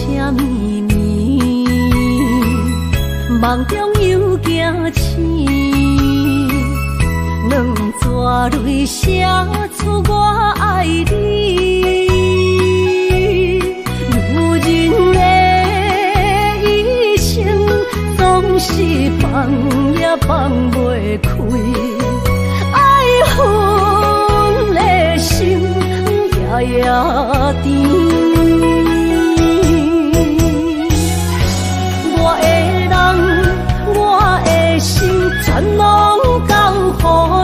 聲绵綿，夢中又驚醒，兩逝淚寫出我愛你。女人的一生總是放也放袂開，愛恨的心夜夜甜。我的人，我的心，全攏交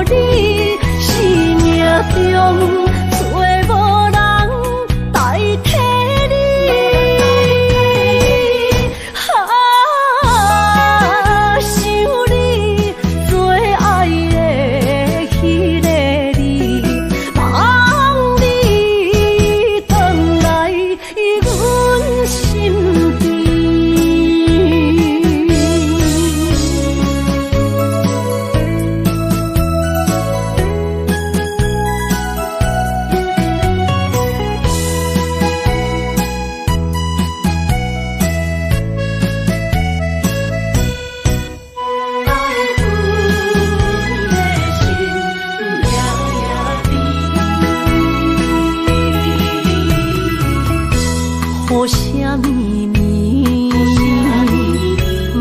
予你，生命中找無人代替你。啊，想你最愛的彼个你，望你轉來阮身邊。愛恨的心夜夜甜，雨聲綿綿，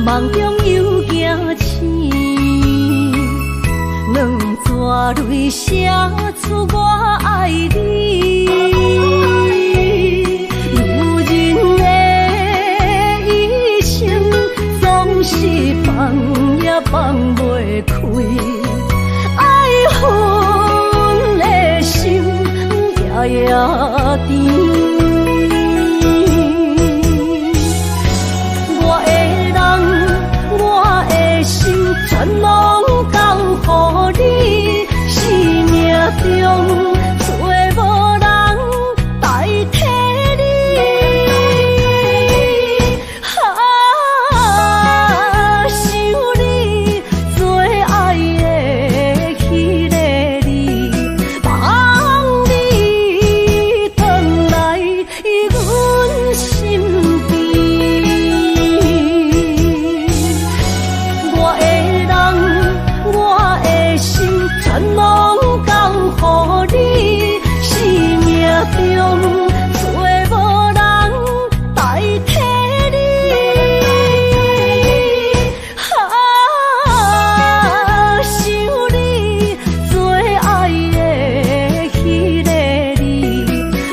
夢中又驚醒，兩逝淚寫出我愛你。女人的一生總是放也放袂開，愛恨的心夜夜甜。我的人，我的心，全攏交予你，生命中找無人代替你。啊，想你最愛的彼个你，望你轉來阮身邊。我的人，我的心，全攏交予你，生命中找無人代替你。啊，想你最愛的彼个你，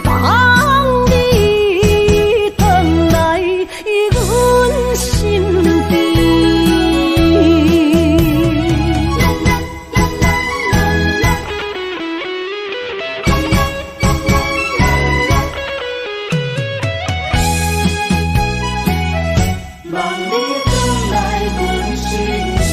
望你轉來阮身邊。望你轉來阮身邊。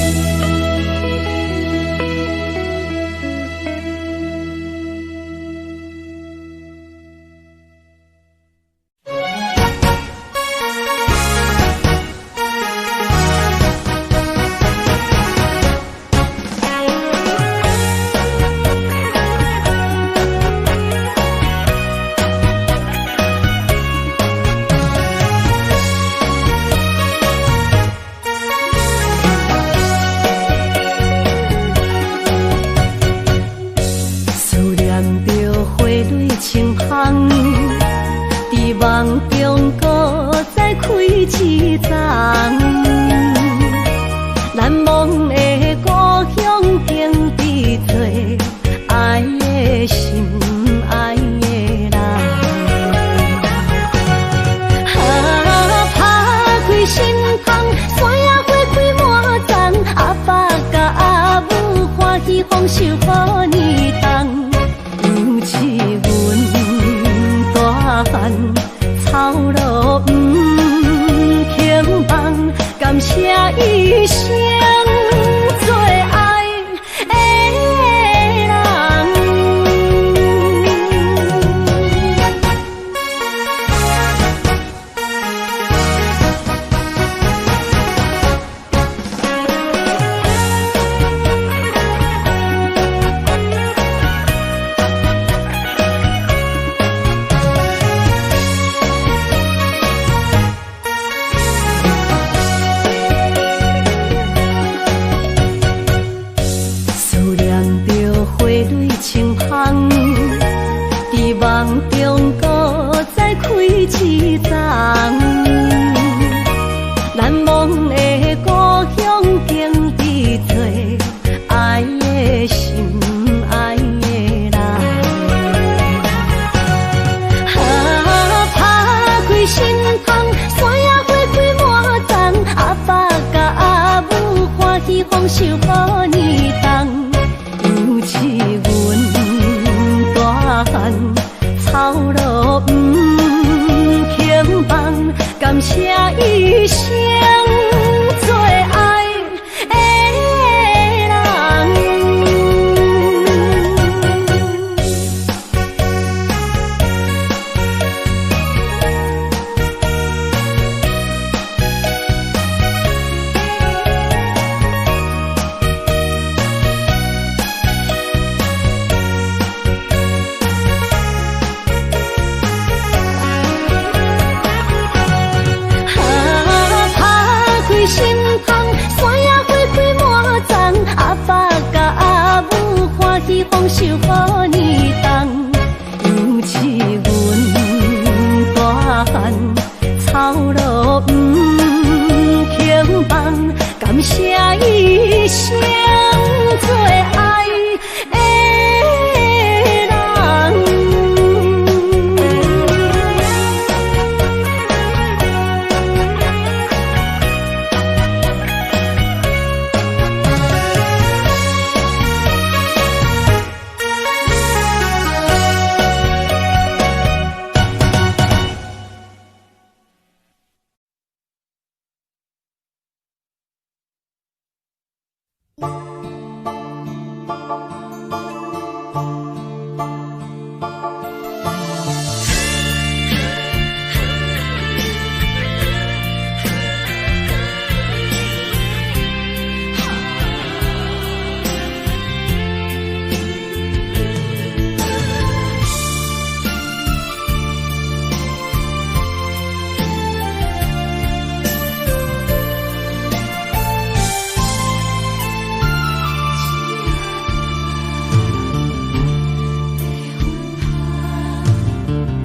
謝一生最愛的人。啊，拍開心窗，山野花開滿叢，阿爸佮阿母歡喜豐收予年冬，尤其阮大漢，操勞毋肯放，感謝一生最愛的人。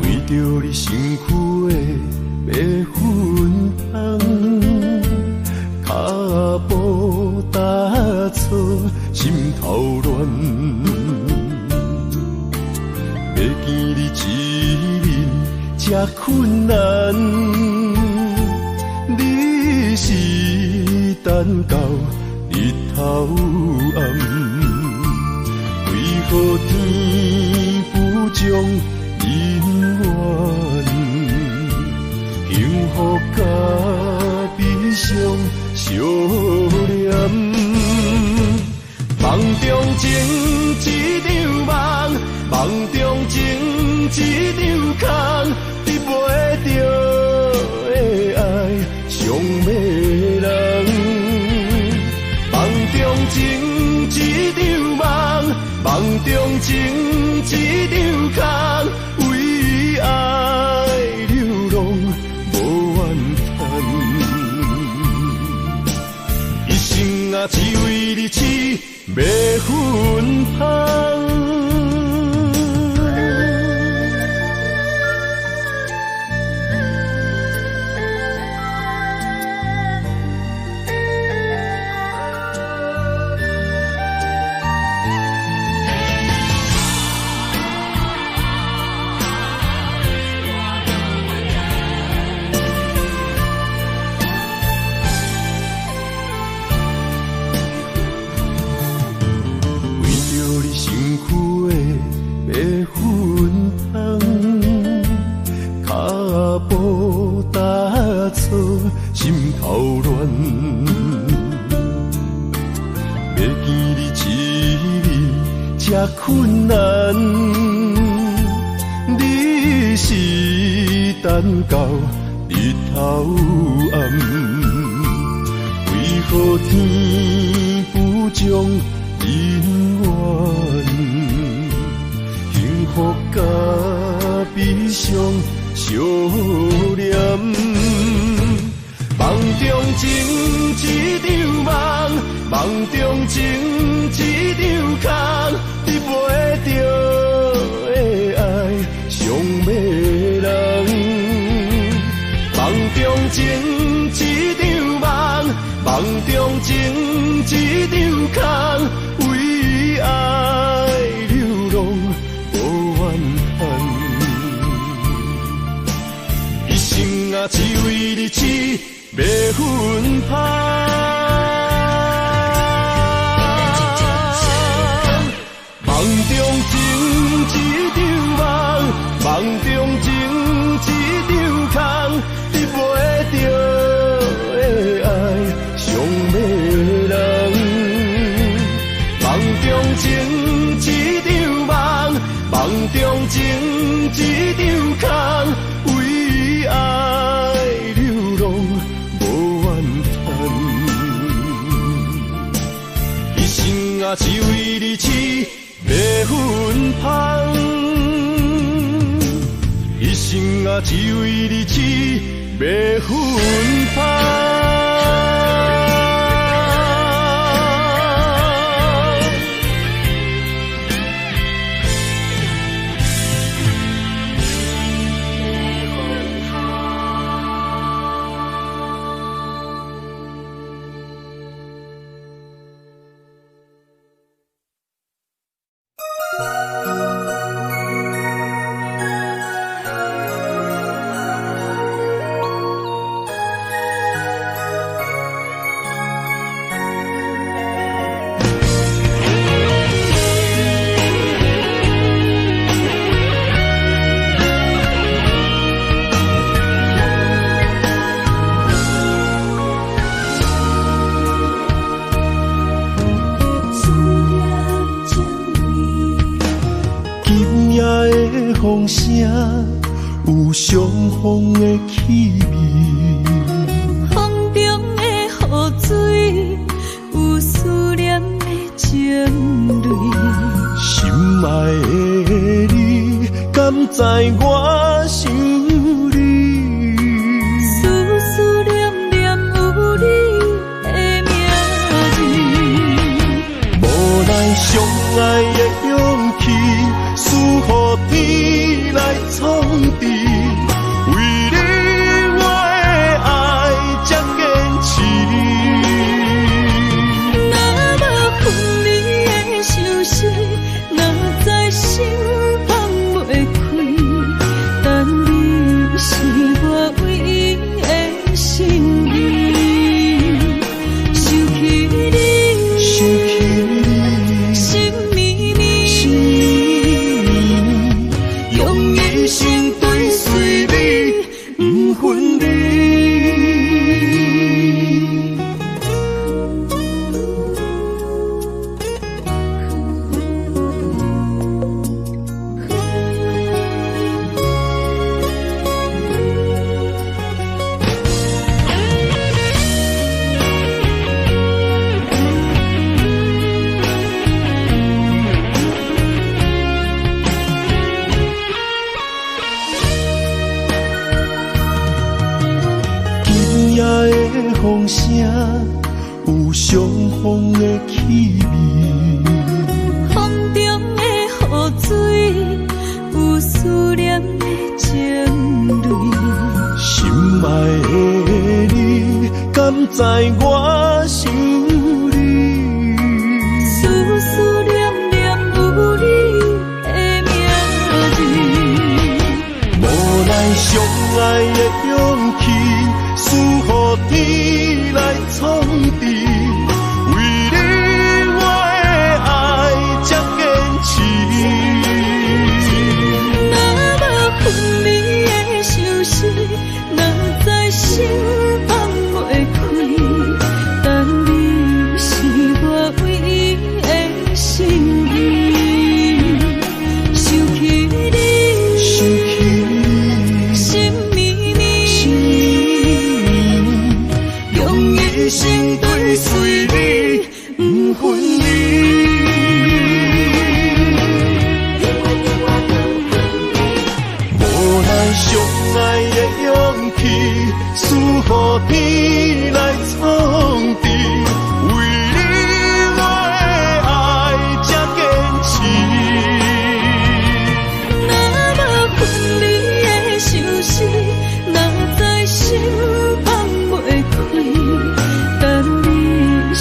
為著你身軀的白粉香，跤步踏錯，心頭亂。欲見你一面這困難，你是等到日頭暗，為何天不將姻緣，幸福佮悲傷相連。夢中情一場夢，夢中情一場空，得袂著的愛傷迷人。夢中情一場夢，夢中情一場空，為愛流浪無怨嘆。一生啊，只為你痴迷芬芳。為著你身軀的白粉香，跤步踏錯，心頭亂。欲見你一面這困難，你是等到日頭暗，為何天不將姻緣，幸福佮悲傷相連。夢中情一場夢，夢中情一場空，得袂著的愛傷迷人。夢中情一場夢，夢中情一場空，為愛流浪無怨嘆。一生啊，只為你痴迷芬芳。夢中情一場夢，夢中情一場空，得袂著只為你痴，欲分芳。風聲有傷風的氣味，風中的雨水有思念的情淚。心愛的你，敢知我想你？思思念念有你的名字。無奈相愛的勇氣，輸予天來創治，為你我的愛才堅持。若無分離的相思，哪知心放袂開？但你是我唯一的心意。想起你，想起你，心绵绵，心绵绵，用一生追隨你，不分離。今夜的風聲有傷風的氣味，風中的雨水有思念的情淚。心愛的你，敢知我想你？思思念念有你的名字。無奈相愛的勇氣，輸予天來創治，為你我的愛才堅持。若無分離的相思，哪知心放袂開？但你是我唯一的心意。想起你，想起你，心绵绵，心绵绵，用一生追隨你，不分離。無奈相愛的勇氣，輸予天來創治，為你我的愛才堅持。若無分離的相思，哪知心放袂開？但你是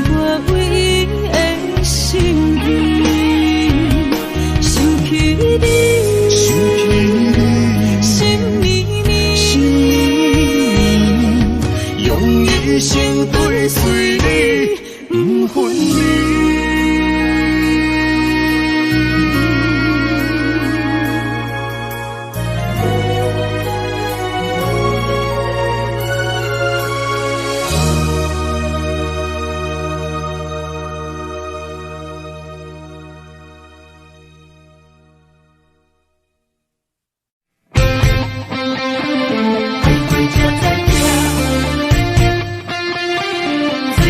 我唯一的心意。想起你，想起你，心绵绵，心绵绵，用一生追隨你，不分離。早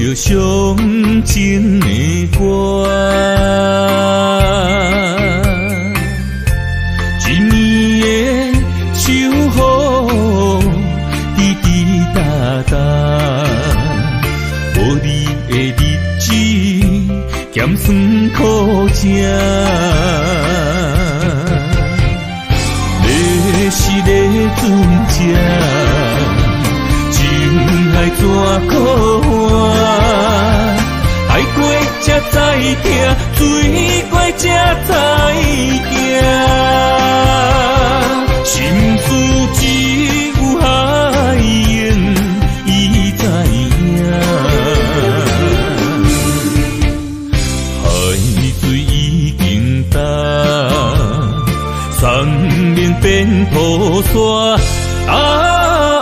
著傷情的歌。一暝的秋雨，滴滴答答，無你的日子，鹹酸苦食。你是咧船只，情海怎苦换？爱过才知疼，醉过才知行。心事只有海湧伊知影，海水已經乾，山盟變土沙。啊，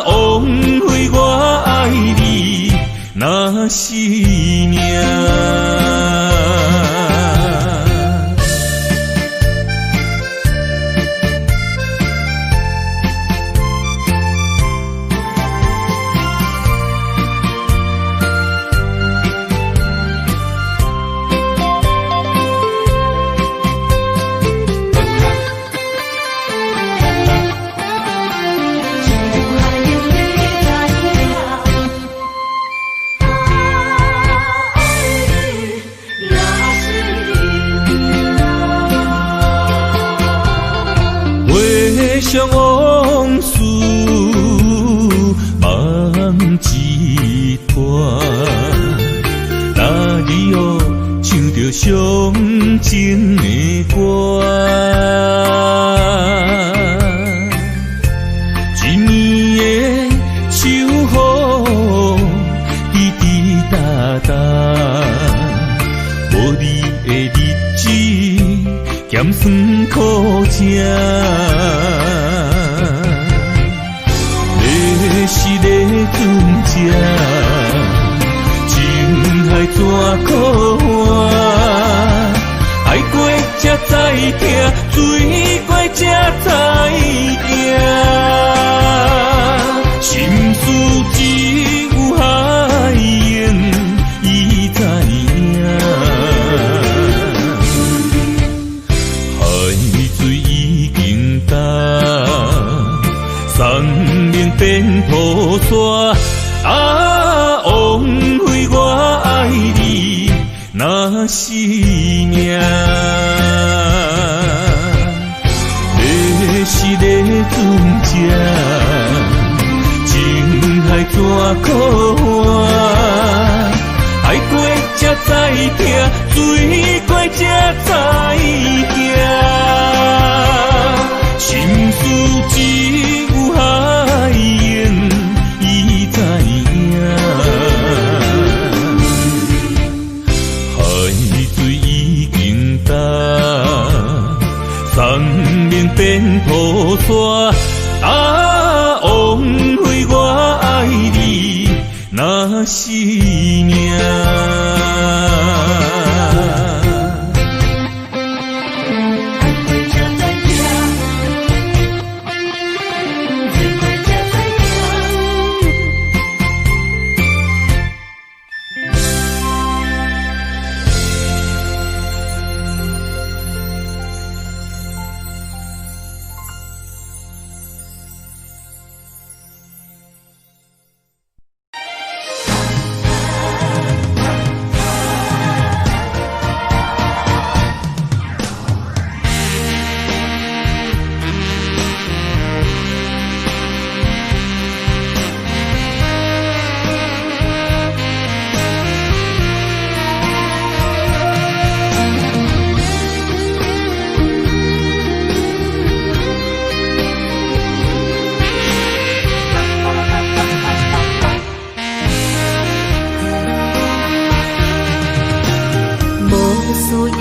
枉費我愛你，若是命。回想往事，梦一团。哪里哦，唱著傷情的歌。一暝的秋雨，滴滴答答，無你的日子，鹹酸苦食。你是咧船只，情海怎苦换？愛過才知疼，醉過才知行。心事只有海湧伊知影。海水已經乾，山盟變土沙。啊，枉費我愛你，若是命。你是咧船只，情海怎苦换？愛過才知疼，醉過才知行。心事只有海湧伊知影。海水已經乾，山盟變土沙。啊，枉費我愛你，若是命。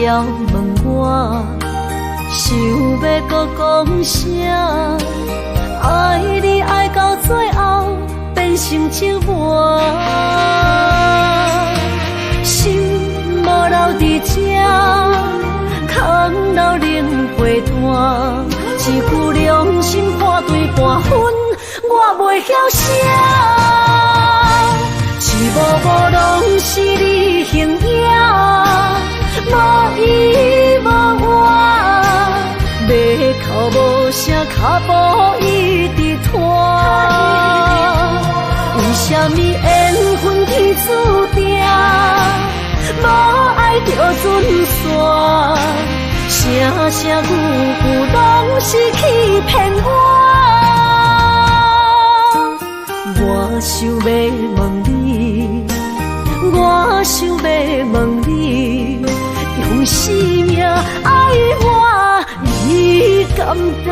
要問我，想欲閣講啥？愛你愛到最後變成折磨，心無留佇這，空留冷被單，一句良心破對半分，我袂曉寫。一幕幕攏是緣分天注定，無愛就準散，聲聲句句攏是欺騙我。我想欲問你，我想欲問你，用生命愛我，你敢當？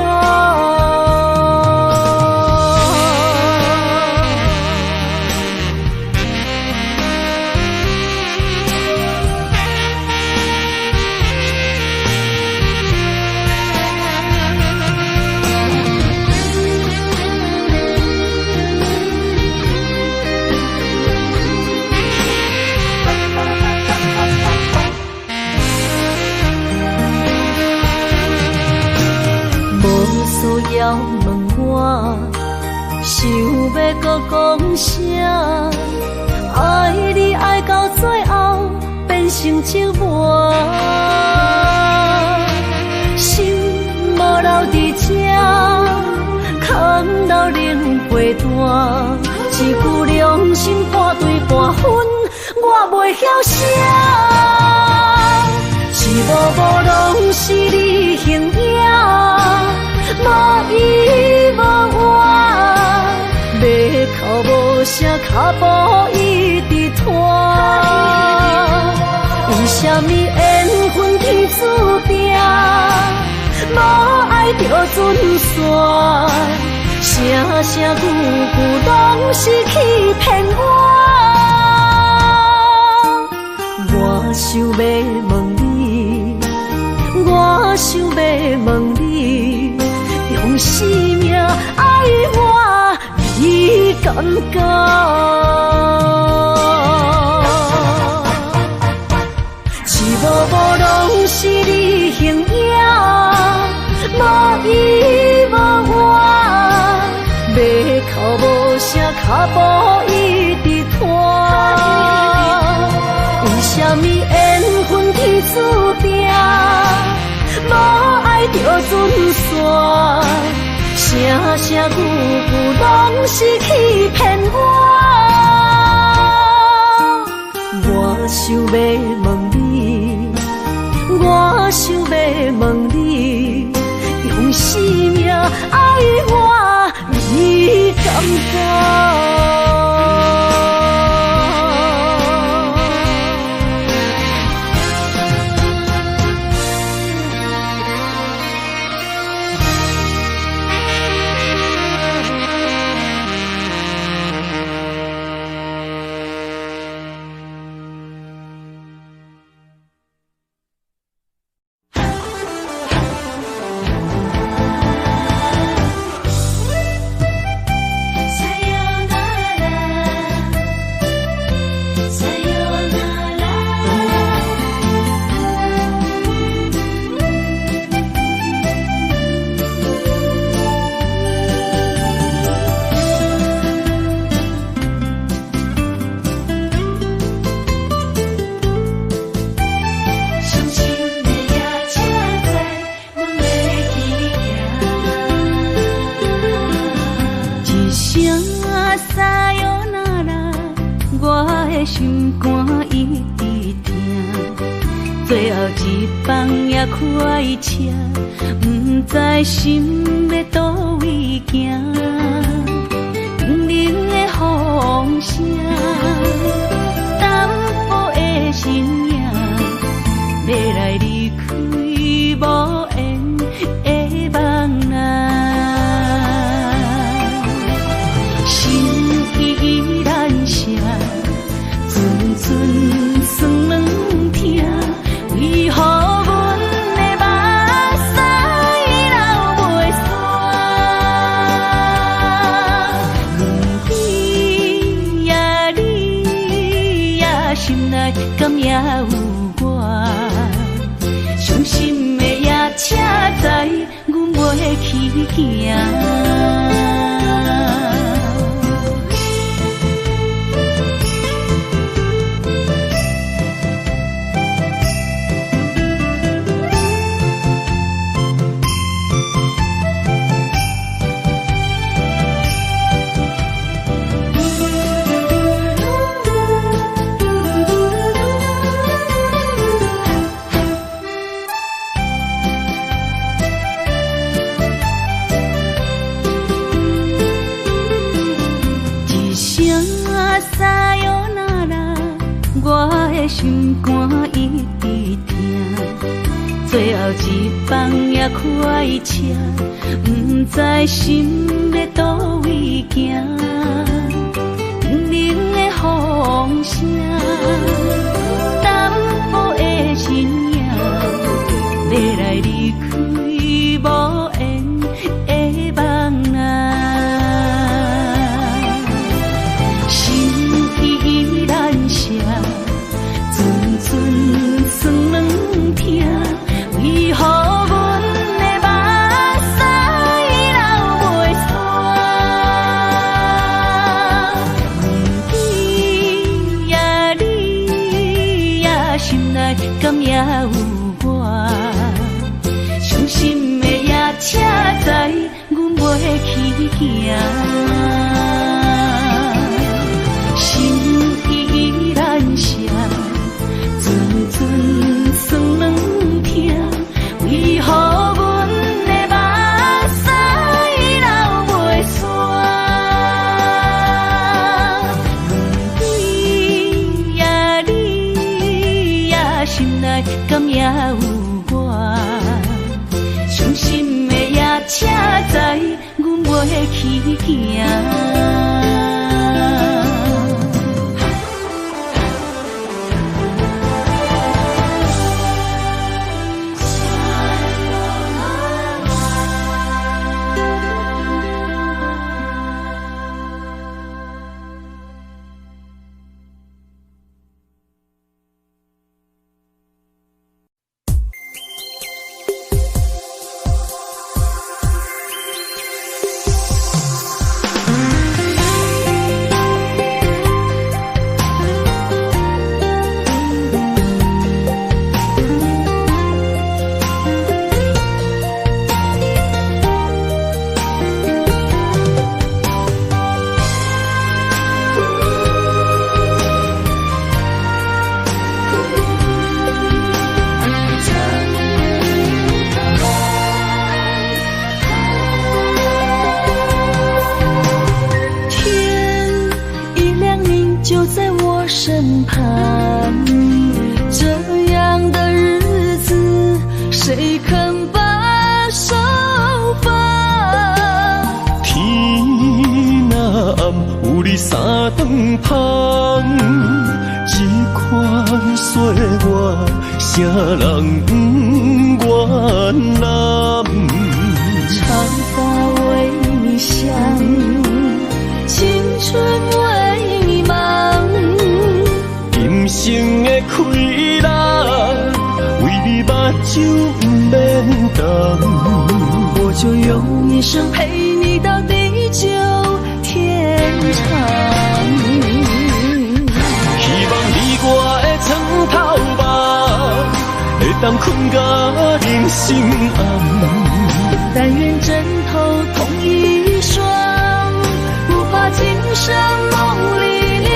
需要問我，想欲閣講啥？愛你愛到最後變成折磨，心無留佇這，空留冷被單，一句良心半對半分，我袂曉寫。一幕幕攏是你形影。無依無倚，欲哭無聲，跤步一直拖。為啥物緣分天注定，無愛就準散，聲聲句句攏是欺騙我。我想欲問你，我想欲問你，用生命愛我，你敢講？一幕幕攏是你形影，無依無倚，欲哭無聲，跤步一直拖。為啥物緣分天注定，無愛就準散，聲聲句句攏是欺騙我。我想欲問你，我想欲問你，用生命愛我，你敢講？心肝一直疼，最後一班也快車，毋知心欲佗位行。冷冷的風聲，淡薄的身影，欲來離開無緣的夢啊，心意難捨。陣陣酸軟疼，為何阮的目屎流袂煞？阮你呀你呀，心內敢也有我？傷心的夜車載，阮袂去行。的心肝一直疼，最後一班也快車，毋知心欲佗位行。冷冷的風聲，淡薄的身影，欲來離開無緣的夢啊。心意難捨，陣陣酸軟疼，為何阮的目屎流袂煞？问你呀你呀，心內敢也有我？傷心的夜車載，阮袂去行。心意難捨，陣陣酸軟疼，為何阮的目屎流袂煞？问你呀你呀，心內敢也有我？傷心的夜車載，阮袂去行。天一亮，你就在我身旁。這樣的日子，誰肯把手放？天若暗，有你三頓芳，這款歲月，啥人不願攬？長髮為你想，青春為你忙。今生的氣力，為你目睭毋免瞪。我就用一生陪你到地久天長。希望你我的床頭夢，會當睏到人生暗。但願枕頭同一雙，不怕今生夢裡涼。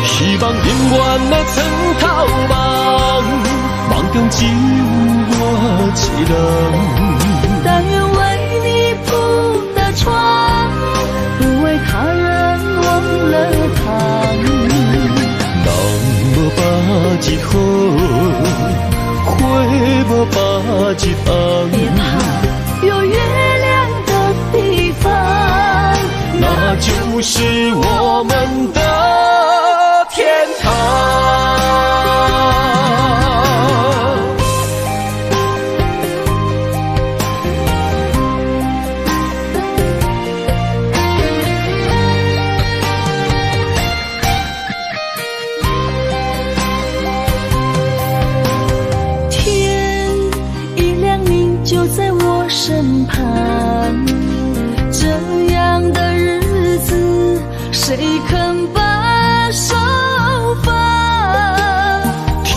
希望永遠的床頭夢，夢中只有我一人。但願為你鋪的床，不為他人忘了躺。人無百日好，花無百日紅。別怕，有月亮的地方，那就是我們的天堂。天一亮，你就在我身旁。這樣的日子，誰肯把手放？天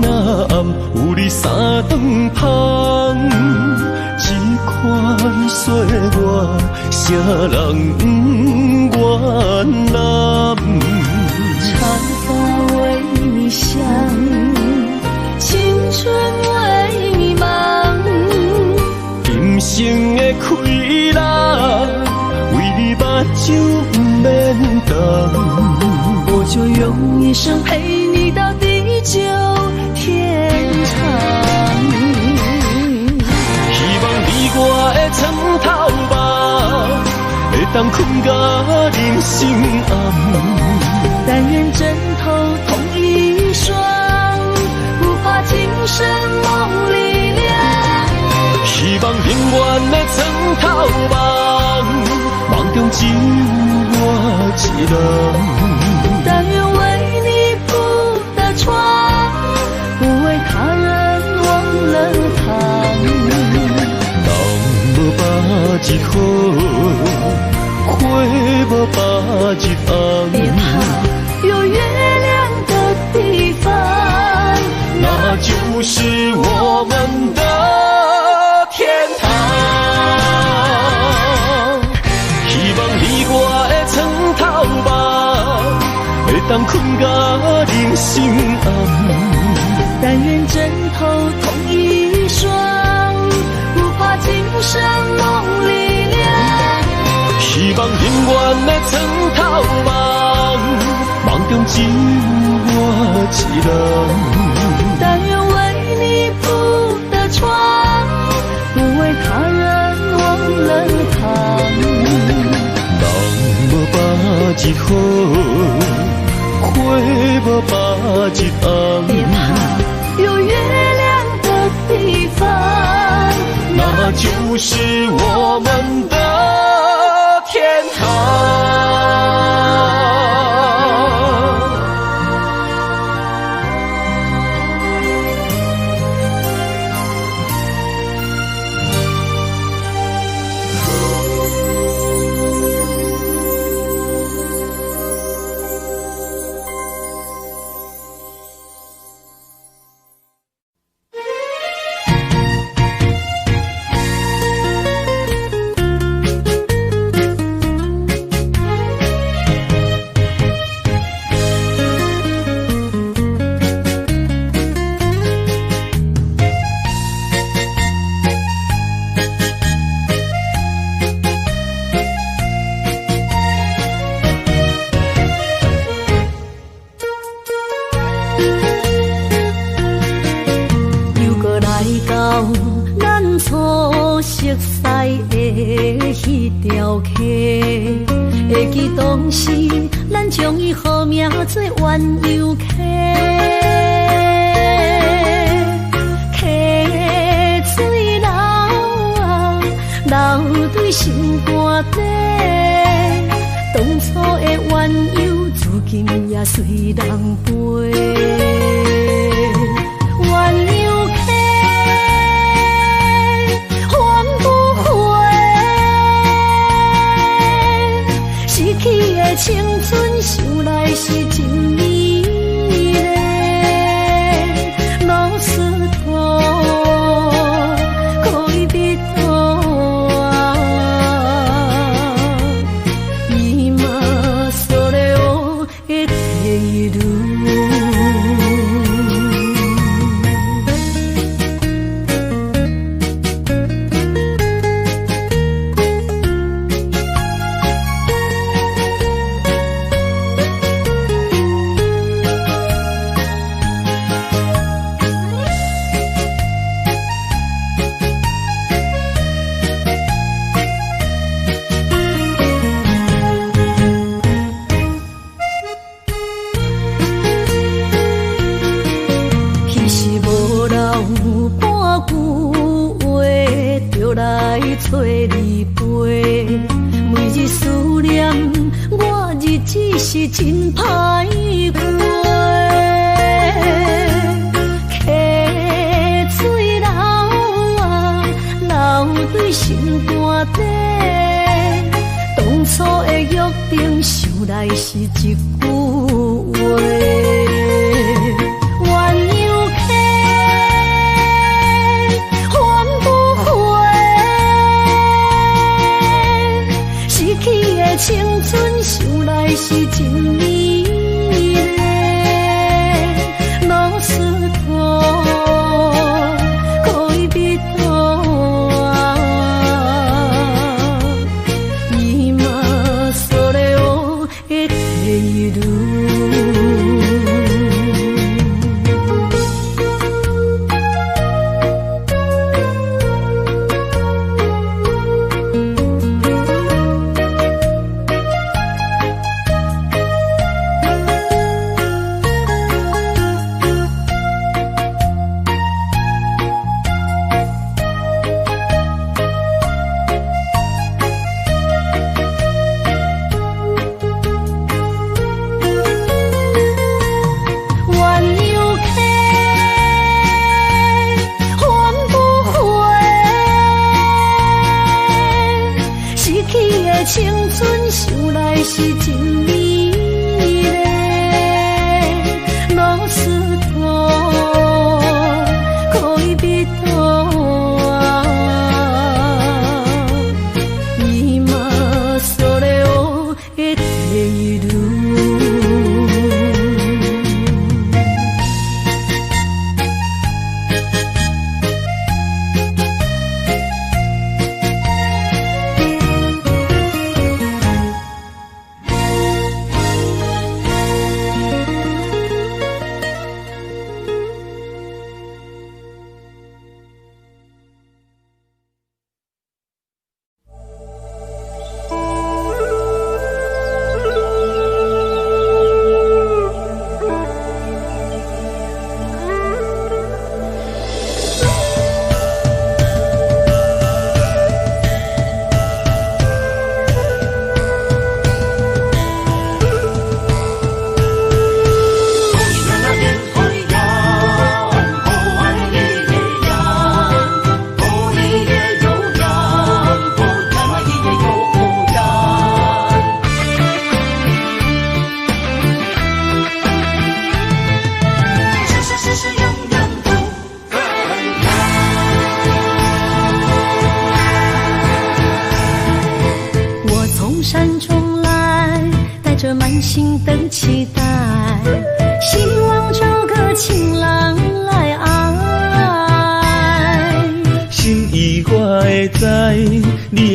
若暗，有你三頓芳，這款歲月，啥人不願攬？長髮為你想，青春為你忙。今生的氣力，為你目睭毋免瞪。我就用用一生陪你到地久天長。希望佇我的床頭夢，會當睏甲人生暗。但願枕頭同一雙，不怕今生夢裡涼。希望永遠的床頭夢，夢中只有我一人。但願為你鋪的床，不為他人忘了躺。人無百日好，花無百日紅。別怕，有月亮的地方，那就是我們的天堂。希望佇我的床頭夢，會當睏甲人生暗。但願枕頭同一雙，不怕今生夢裡涼。希望永遠的床頭夢，夢中只有我一人。但願為你鋪的床，不為他人忘了躺。人無百日好，花無百日紅。別怕，有月亮的地方，那就是我們的天堂。今それを得ている。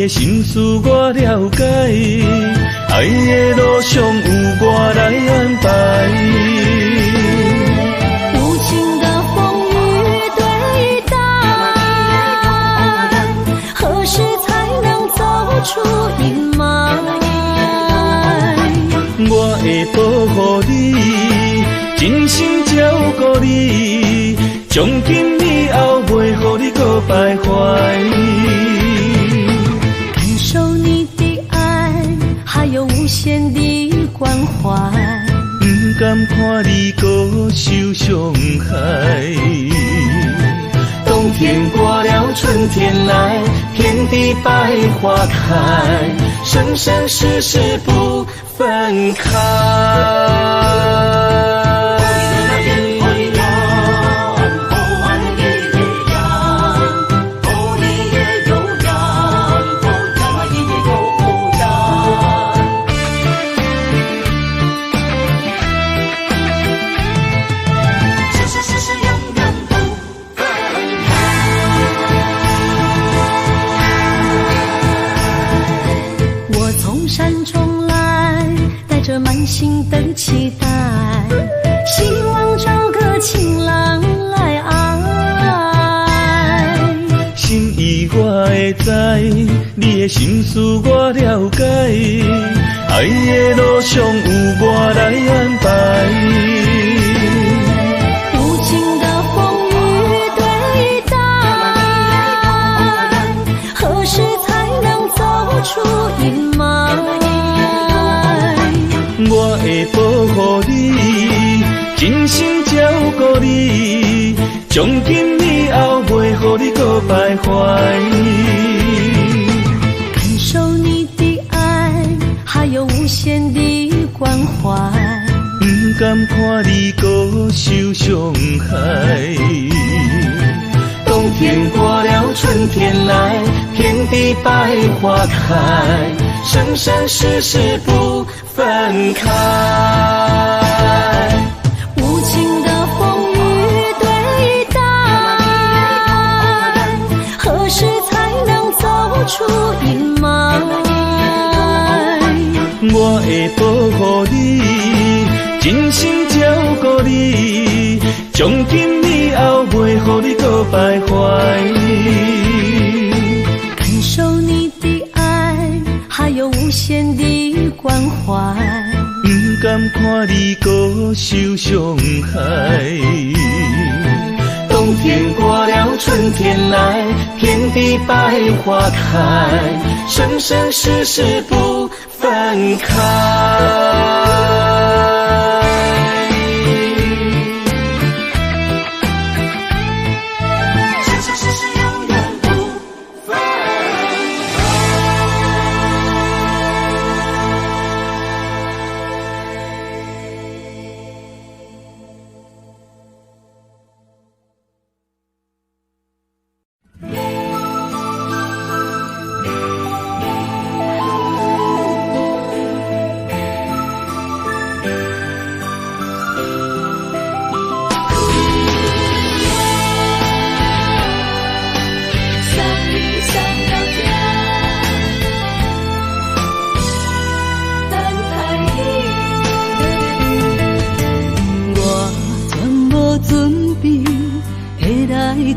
的心思我了解，愛的路上有我來安排。無情的風雨對待，何時才能走出陰霾？我會保護你，真心照顧你，從今以後袂予你閣徘徊。感受你的愛，還有無限的關懷。毋甘看你閣受傷害。冬天過了，春天來，遍地百花開，生生世世不分開。我從山中來，帶著滿心的期待，希望找個情郎來愛。心意我會知，你的心思我了解，愛的路上有我來安排。無情的風雨對待，何時才能走出陰霾？我會保護你，真心照顧你，從今以後袂予你閣徘徊。感受你的愛，還有無限的關懷。毋甘看你閣受傷害。冬天過了，春天來，遍地百花開，生生世世不分開。無情的風雨對待，何時才能走出陰霾？我會保護你，真心照顧你，從今以後袂予你閣徘徊。感受你的愛，還有無限的關懷。毋甘看你閣受傷害。冬天過了，春天來，遍地百花開，生生世世不分開。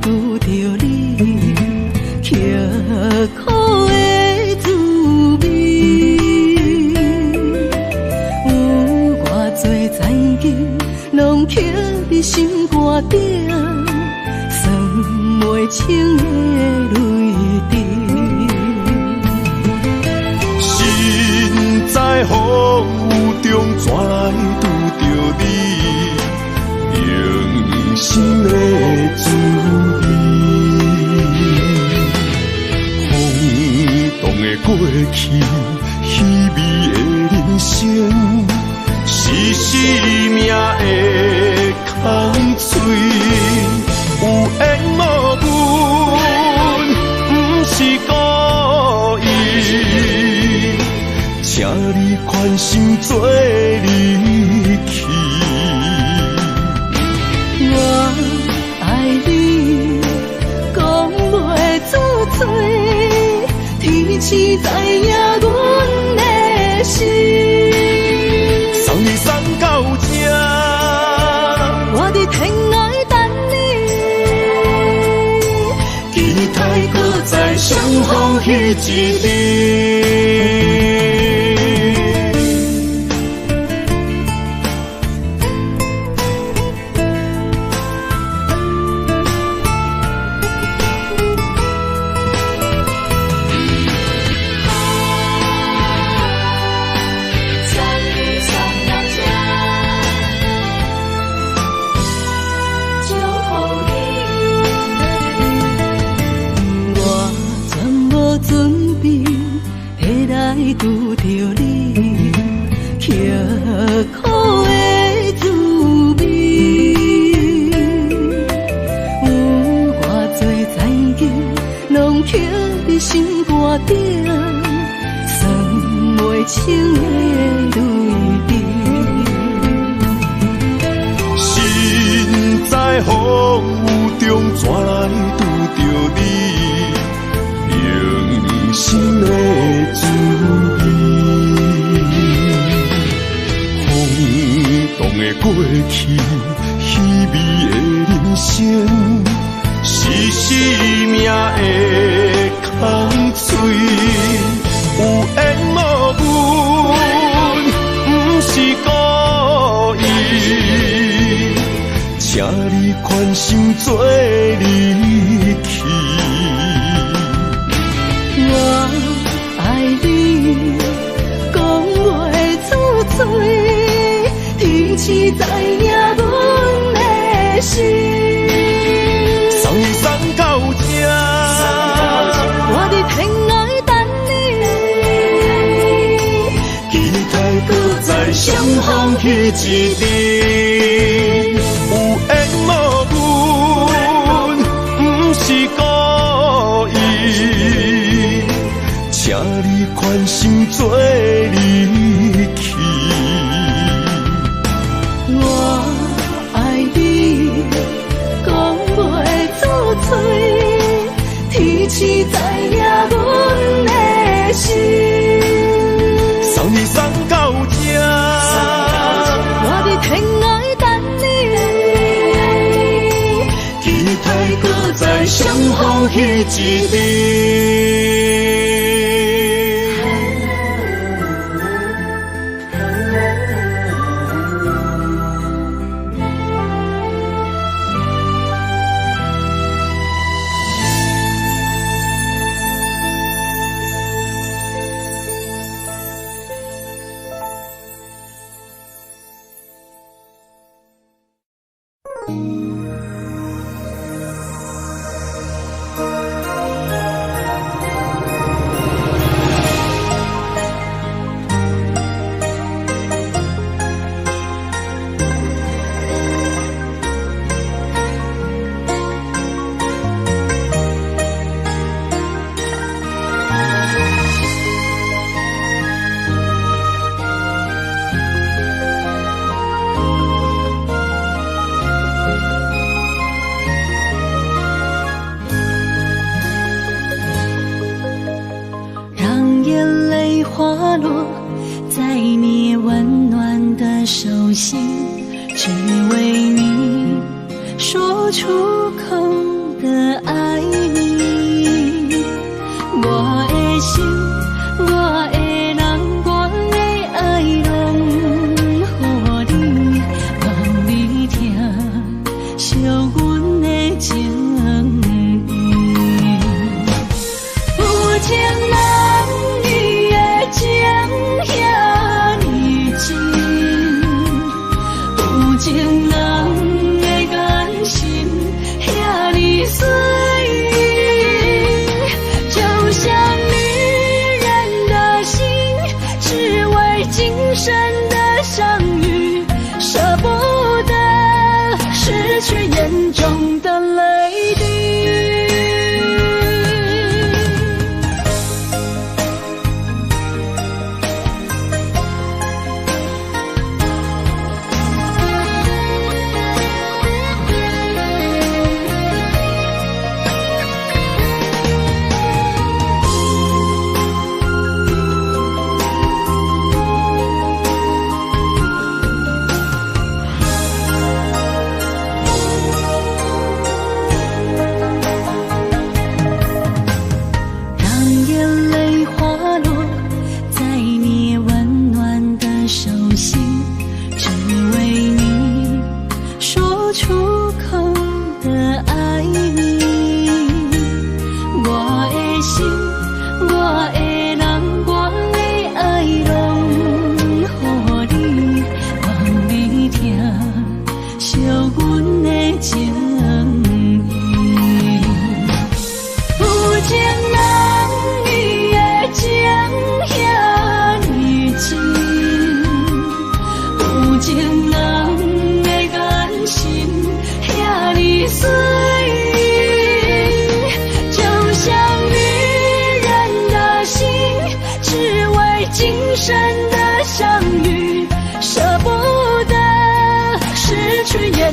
拄著你，刻苦的滋味，有偌济残景，攏刻伫心肝顶，算袂清的泪滴。身在风雨中，怎来拄著你？用心的滋味，风动的过去，稀微的人生，是生命的空嘴。有缘无分，不是故意，请你宽心做离去。我爱你，讲袂出嘴，天星相逢彼一日。拄著你，刻苦的滋味，有偌济残景，拢刻伫心肝顶，算袂清的泪滴。身在风雨中，怎来拄著你？用心的滋味，风动的过去，稀微的人生，是生命的空嘴。有缘无分，不是故意，请你宽心做离去。我爱你，讲袂出嘴，天时知影阮的心。送你送到这，我伫天涯等你，期待阁再相逢彼一日。有缘无分，不是故意，请你宽心做离去。我爱你，讲袂出嘴，天时知影阮的心。送你送到这，我伫天涯等你，期待阁再相逢彼一日。滑落在你溫暖的手心，只為你說出口的愛你。我的心，我的人，我的愛，攏予你，願你疼惜阮的情意。有情人伊的情遐呢真，有情人的眼神遐呢水，就像女人的心，只為今生的相遇，捨不得失去眼中的淚滴。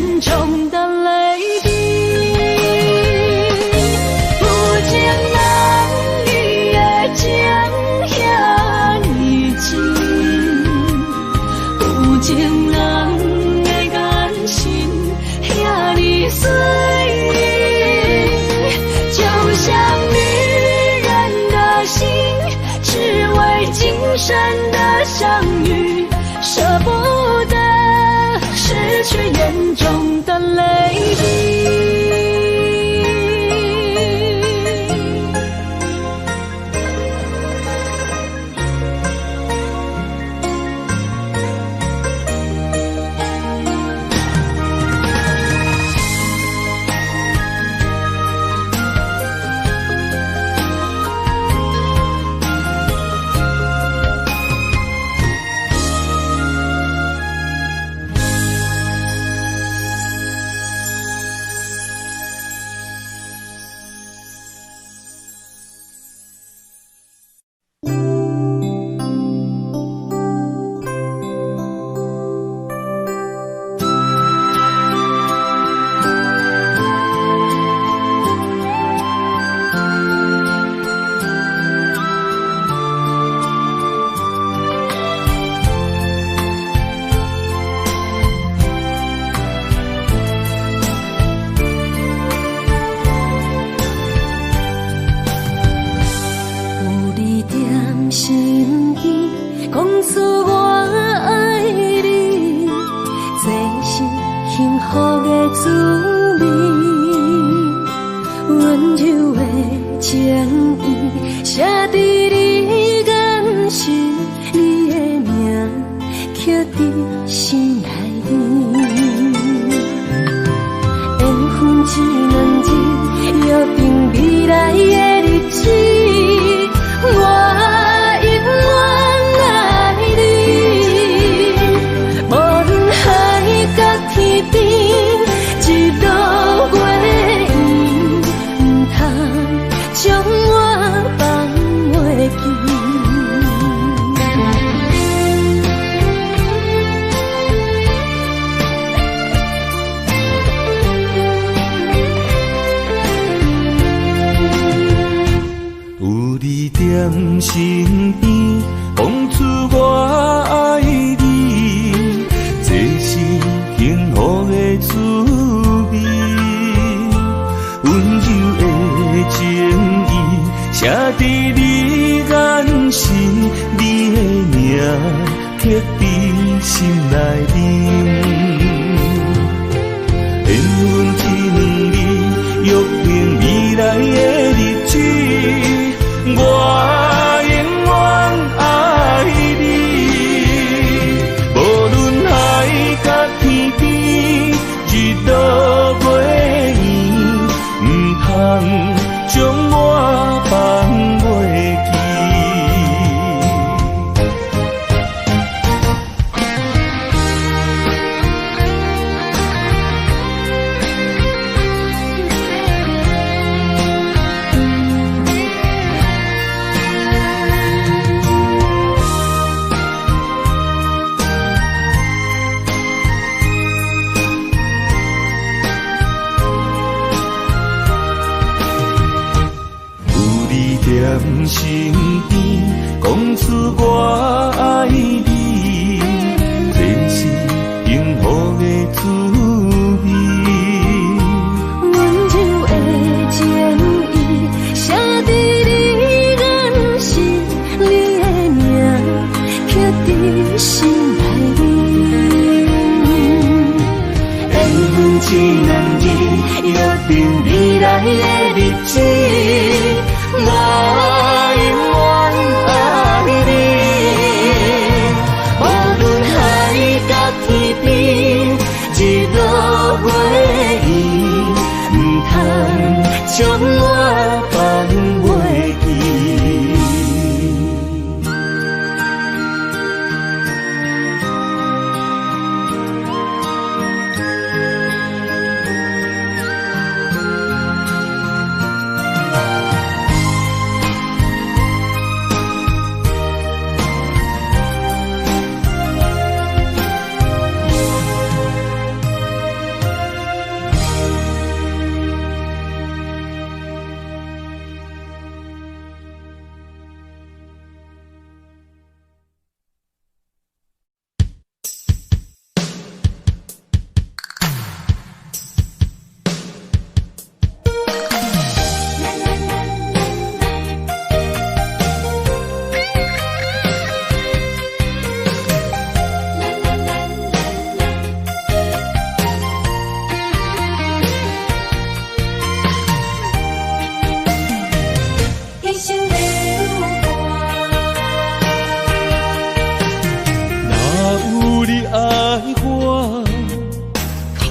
眼中的淚滴。有情人伊的情遐呢真，有情人的眼神遐呢水，就像女人的心，只為今生的相遇，捨不得失去眼中的淚滴。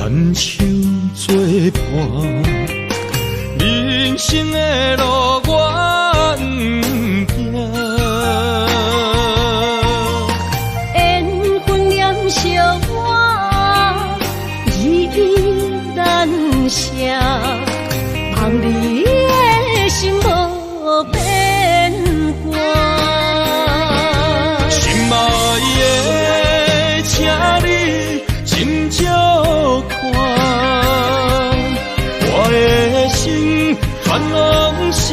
牽手作伴，人生的路我毋驚。緣分念惜我，依難捨，望你的心無變卦。心愛的，請你斟酌看，我的心全攏是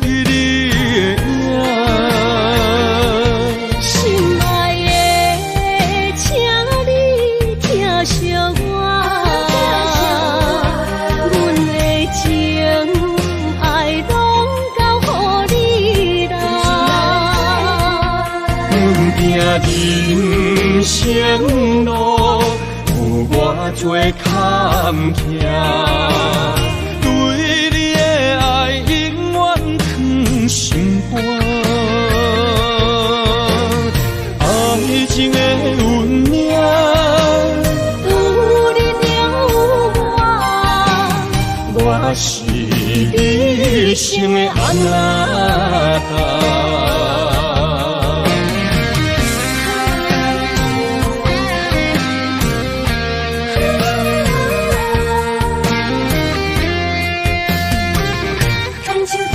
你的影。心愛的，請你疼惜我，阮的情愛攏交予你啦。阮行人生路，有偌濟坎坷，對你的愛永遠藏心肝。愛情的運命，有你就有我，我是你一生的阿那達。牽手做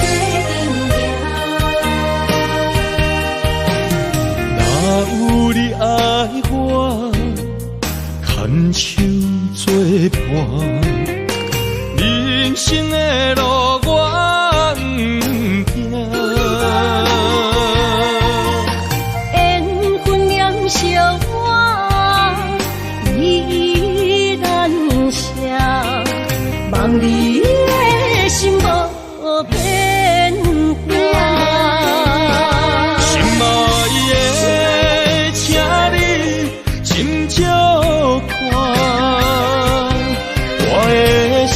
陣行。若有你愛我，牽手作伴，人生的路我毋驚。緣分念惜我，依難捨，望你的心無變卦。心愛的，請你斟酌看，我的心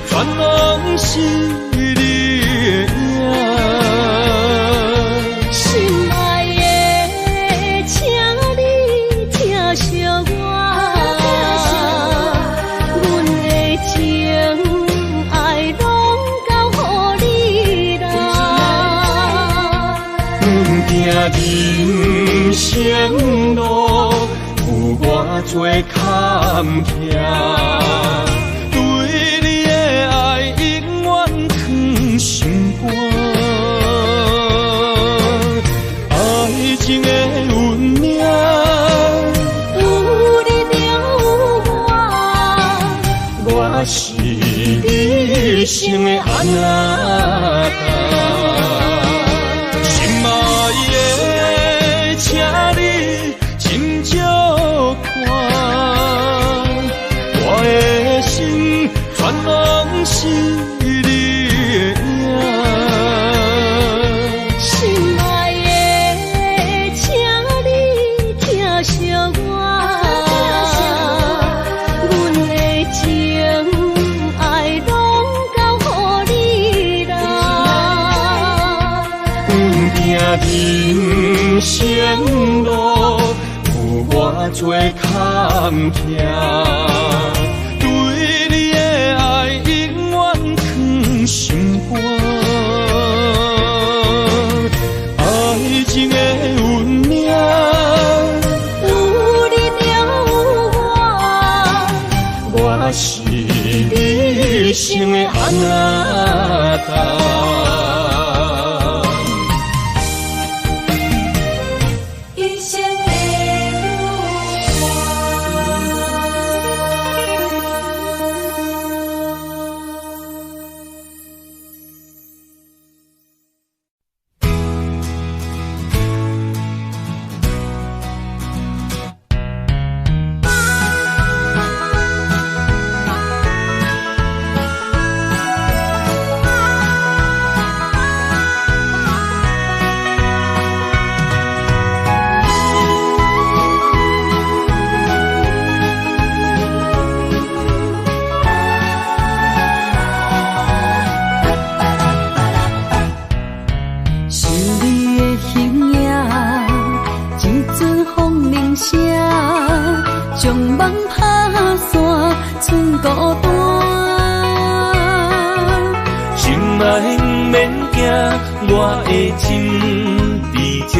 全攏是你的影。心愛的，請你疼惜我，阮的情愛攏交予你啦。阮行人生路，有偌濟坎坷，對你的愛永遠藏心肝。愛情的運命，有你就有我，我是你一生的阿那達。心愛的，請你斟酌看，我的心全攏是你的影。心愛的，請你疼惜我，阮的情愛攏交予你啦。阮行人生路，有偌濟坎坷，對你的愛永遠藏心肝。愛情的運命，有你就有我，我是你一生的阿那達。一生的舞伴。賰孤單。心愛毋免驚，我的心佇這，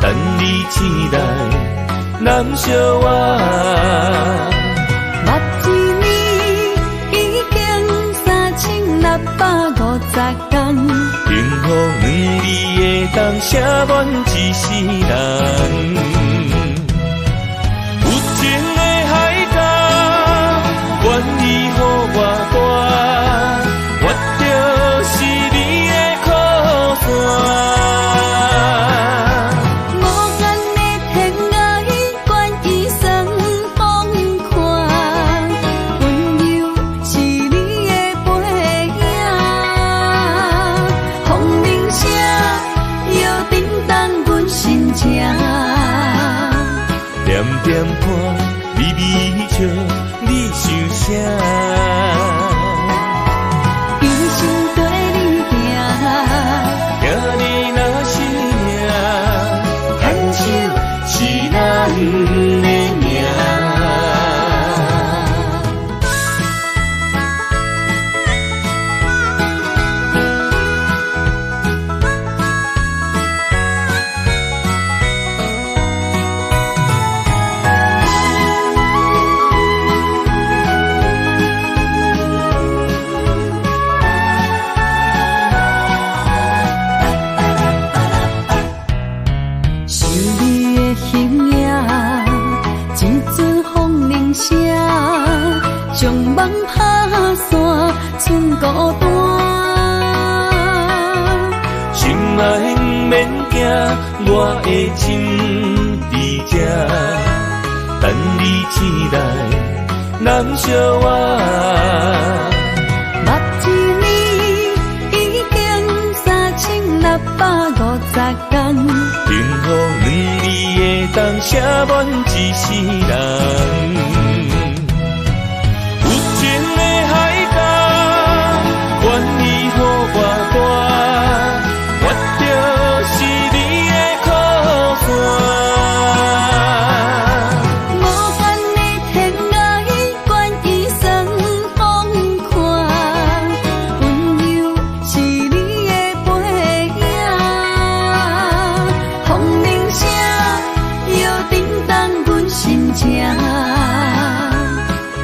等你醒來，攬惜我。捌一年已經3650天，幸福兩字會當寫滿一世人。有情的海角，願意予偌大，我就是你的靠山。無限的天涯，願意算風看，溫柔是你的背影，風鈴聲搖振動阮心情。點點看，微微笑，你想啥？一生綴你行，疼你若是命，牽手是咱的命。想你的形影，一阵風鈴聲，將夢拍散，賰孤單。心愛毋免驚，我的心佇這，等你醒來，攬惜我。捌一年已經3650天，幸福兩字會當寫滿一世人。有情的海角，願意予偌大，我就是你的靠山。無限的天涯，願意算風看，溫柔是你的背影，風鈴聲搖振動阮心情。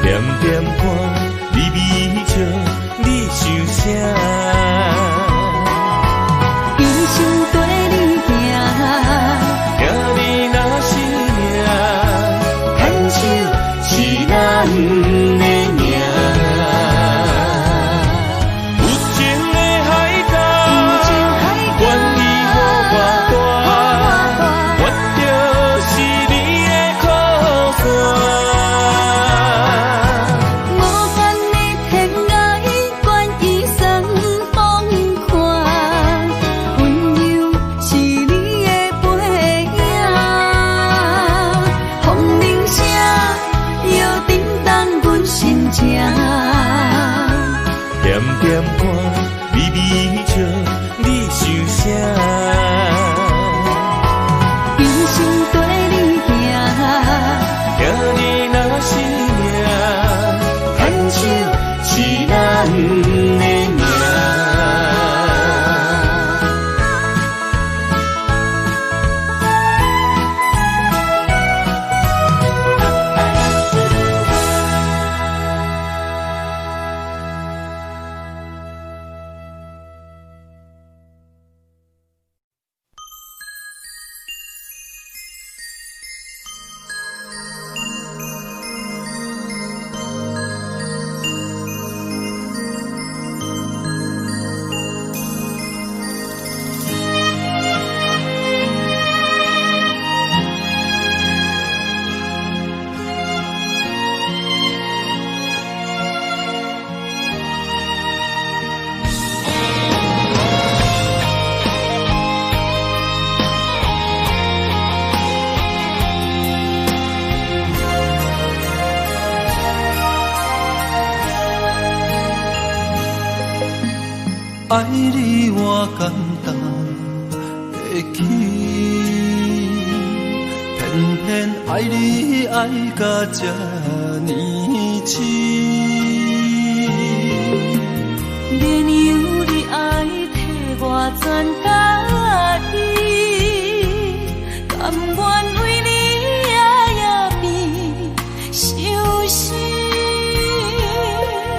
點點看，微微笑，你想啥？一生綴你行，疼你若是命，牽手是咱的命。有情的海角，願意予偌大，我就是你的靠山。無限的天涯，願意算風看，溫柔是你的背影，風鈴聲搖振動阮心情。點點看，微微笑，你想啥？一生綴你行，疼你若是命，牽手是咱的命。愛你我敢擔得起，偏偏愛你愛甲這呢深。免由你爱替我全家己，甘愿为你夜夜变相思。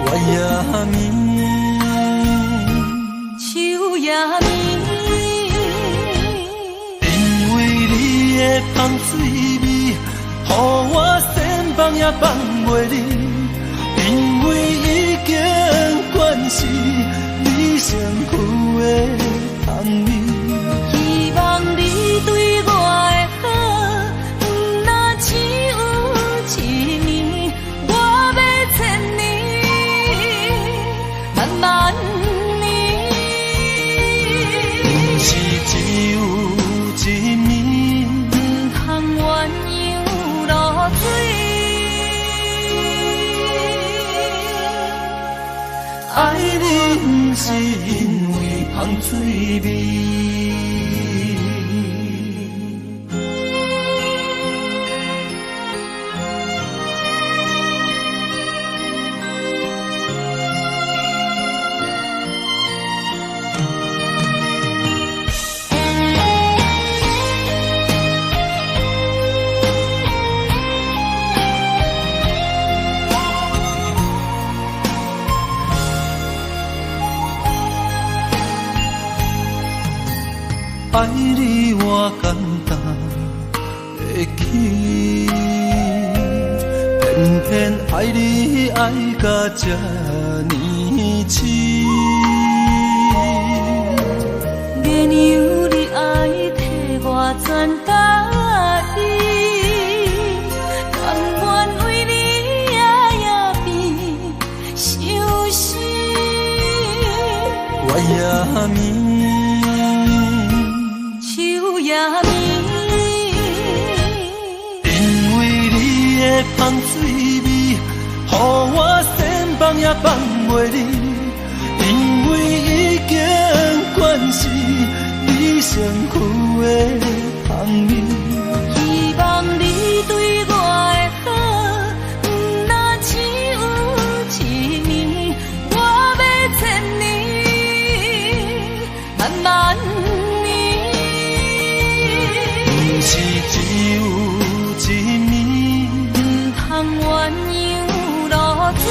月也暝，秋也暝，因为你的香水味，予我千放也放袂离。因为已经惯是你身躯的香味，希望你对我的好，毋若只有一暝，我欲千年，万万年。毋是只有一暝，毋通鸳鸯落水。爱你毋是因为香水味。爱你我简单会起，偏偏爱你爱甲这呢深。免由你爱替我全家己，甘愿为你夜夜变相思。月也暝，秋也暝，因为你的香水味，予我千放也放袂离。因为已经惯是你身躯的香味，希望你对我的好，毋若只有一暝，我欲千年，万万年。毋是只有一暝，毋通鸳鸯落水。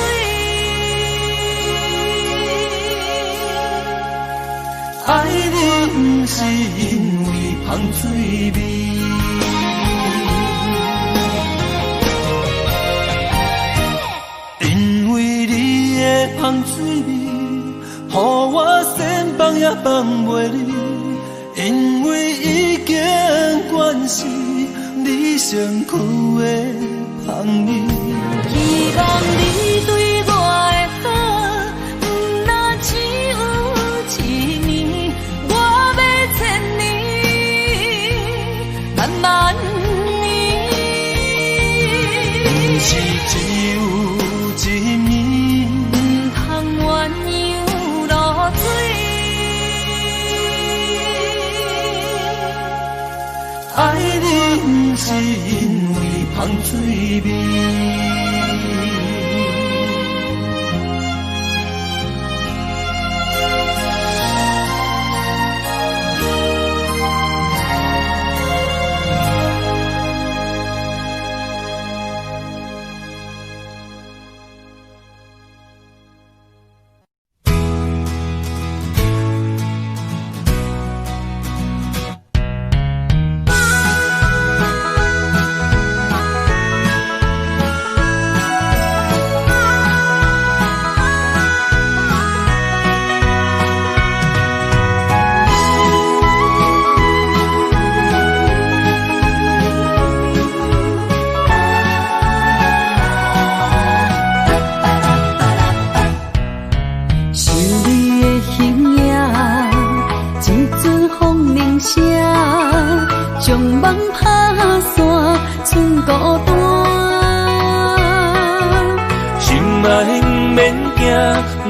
爱你毋是因为香水味。因为你的香水味，予我千放也放袂离。因为已经惯是你身躯的香味，希望你对我的好，毋若只有一暝，我欲千年，万万年。毋是只有一暝，毋通鸳鸯落水。爱你毋是因为香水味。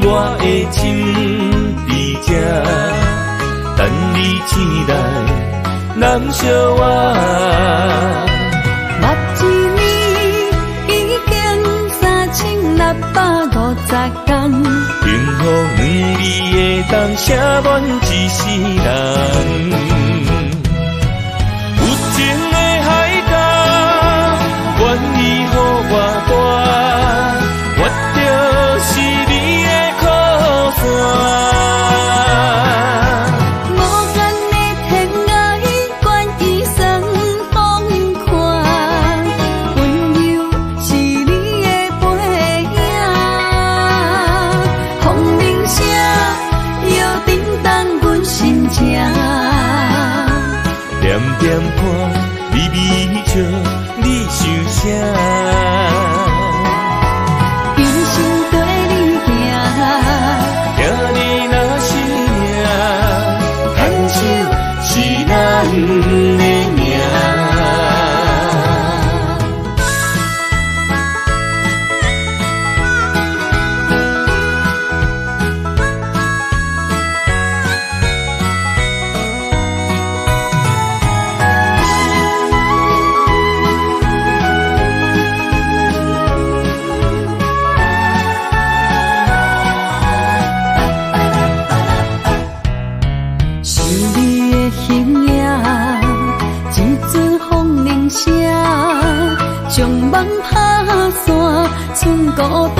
我的心伫这，等你醒来，人相活。目一暝已经650天。幸福两字会当写满一世人。有情的海角，愿意予偌大，我就是你的靠山。无限的天涯，愿意算风看，温柔是你的背影。风铃声摇振动阮心情。点点看，微微笑，你想啥？一生跟你行，听你若是命，牵手是咱的命。想你的形影，一阵风铃声，将梦拍散，剩孤单。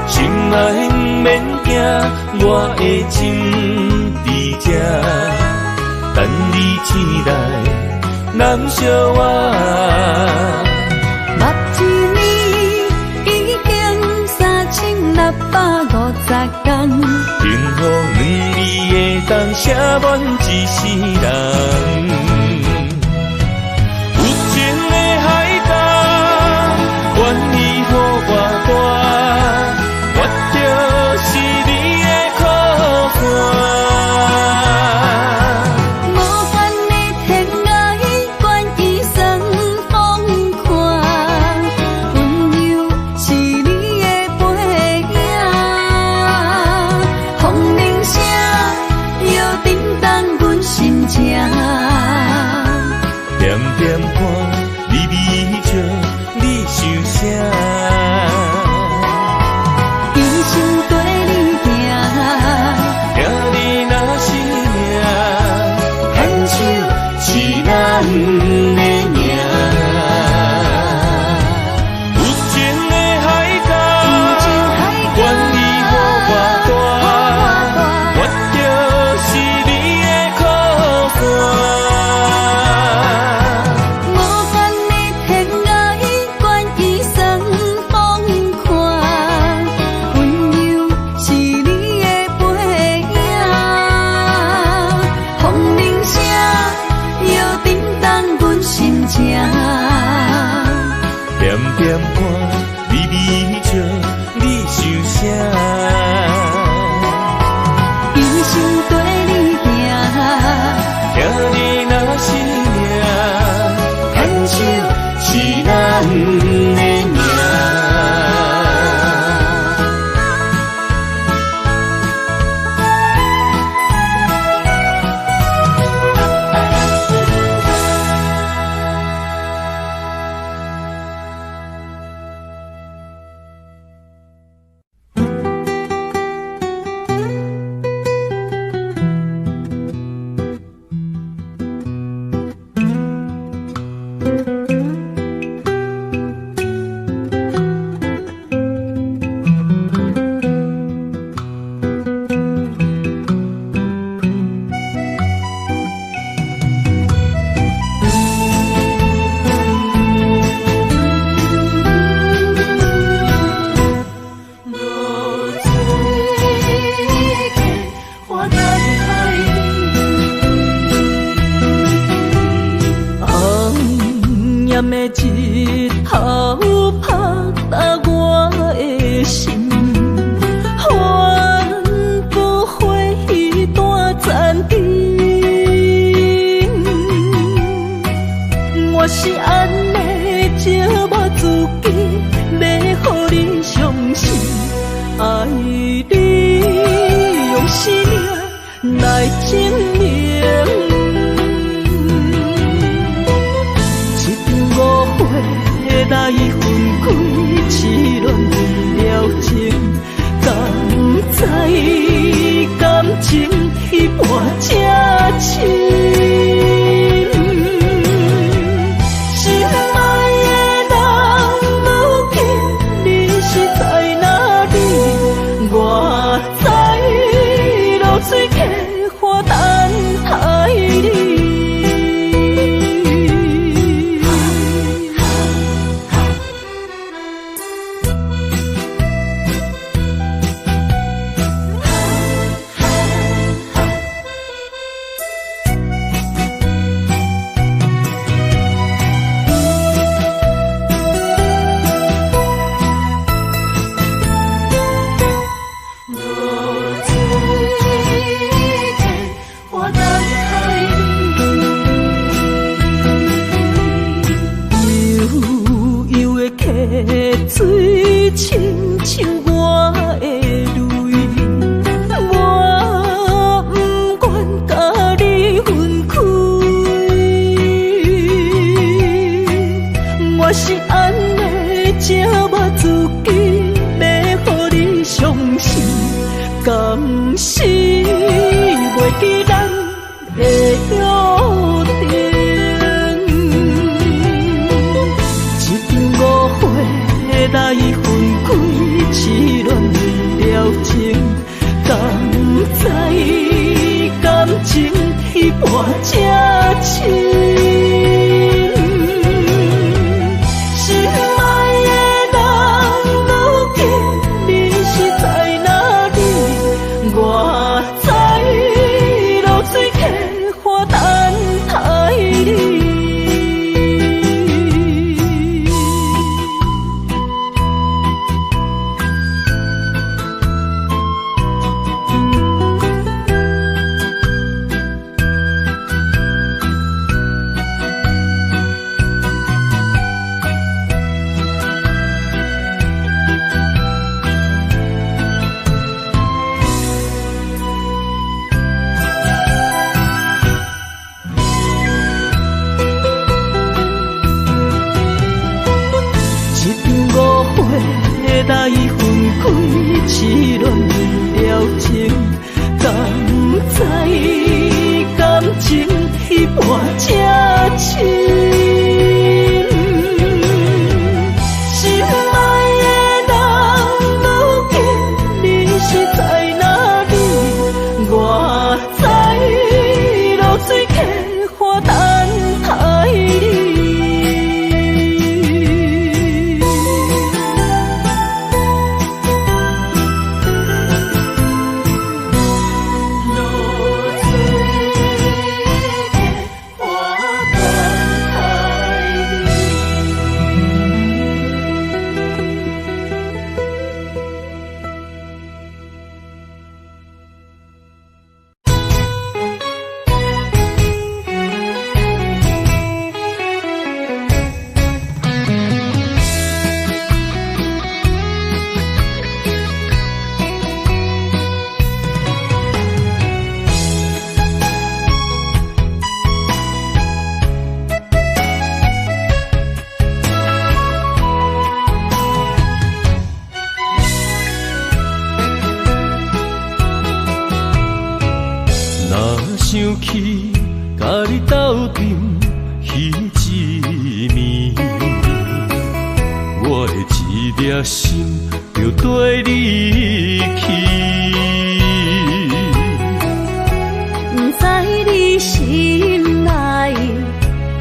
心爱毋免惊，我的心伫这，等你醒来，揽惜我。目一暝已经3650天。幸福两字会当写满一世人。有情的海角，愿意予偌大，我就是你的靠山。无限的天涯，愿意算风看，温柔是你的背影。风铃声摇振动阮心情。点点看，微微笑，你想啥？一生跟你行，听你若是命，牵手是咱的命。有情的海角，愿意予偌大，我就是你的靠山。无限的天涯，愿意算风看，温柔是你的背影。风铃声摇振动阮心情。点点看，微微笑，你想啥？一生跟你行，听你若是命，牵手是咱的命。落水过，我等待你。红艳的日头拍打我的心，恨不花断残灯。我是按呢折磨自己，欲予你伤心，爱你用生命来证明。一场误会来分开，開，痴戀為了情，敢知感情彼半這深？心愛的人，如今你是在哪裡？我知落水溪岸等待你。落水溪岸等待你。悠悠的溪水，親像我的淚，我不願佮你分開。我是按呢折磨自己，欲予你傷心，敢是袂記咱的約定。一場誤會來分開，痴戀為了情，敢知感情彼半這深？心愛的人，如今你是在哪裡？我知落水溪岸等待你。一場誤會來分開，痴戀為了情，敢知感情彼半這深？心愛的人，如今你是在哪裡？我知落水溪岸等待你。落水溪岸等待你。若想起佮你斗陣彼一暝，我的一粒心就綴你去。不知你心內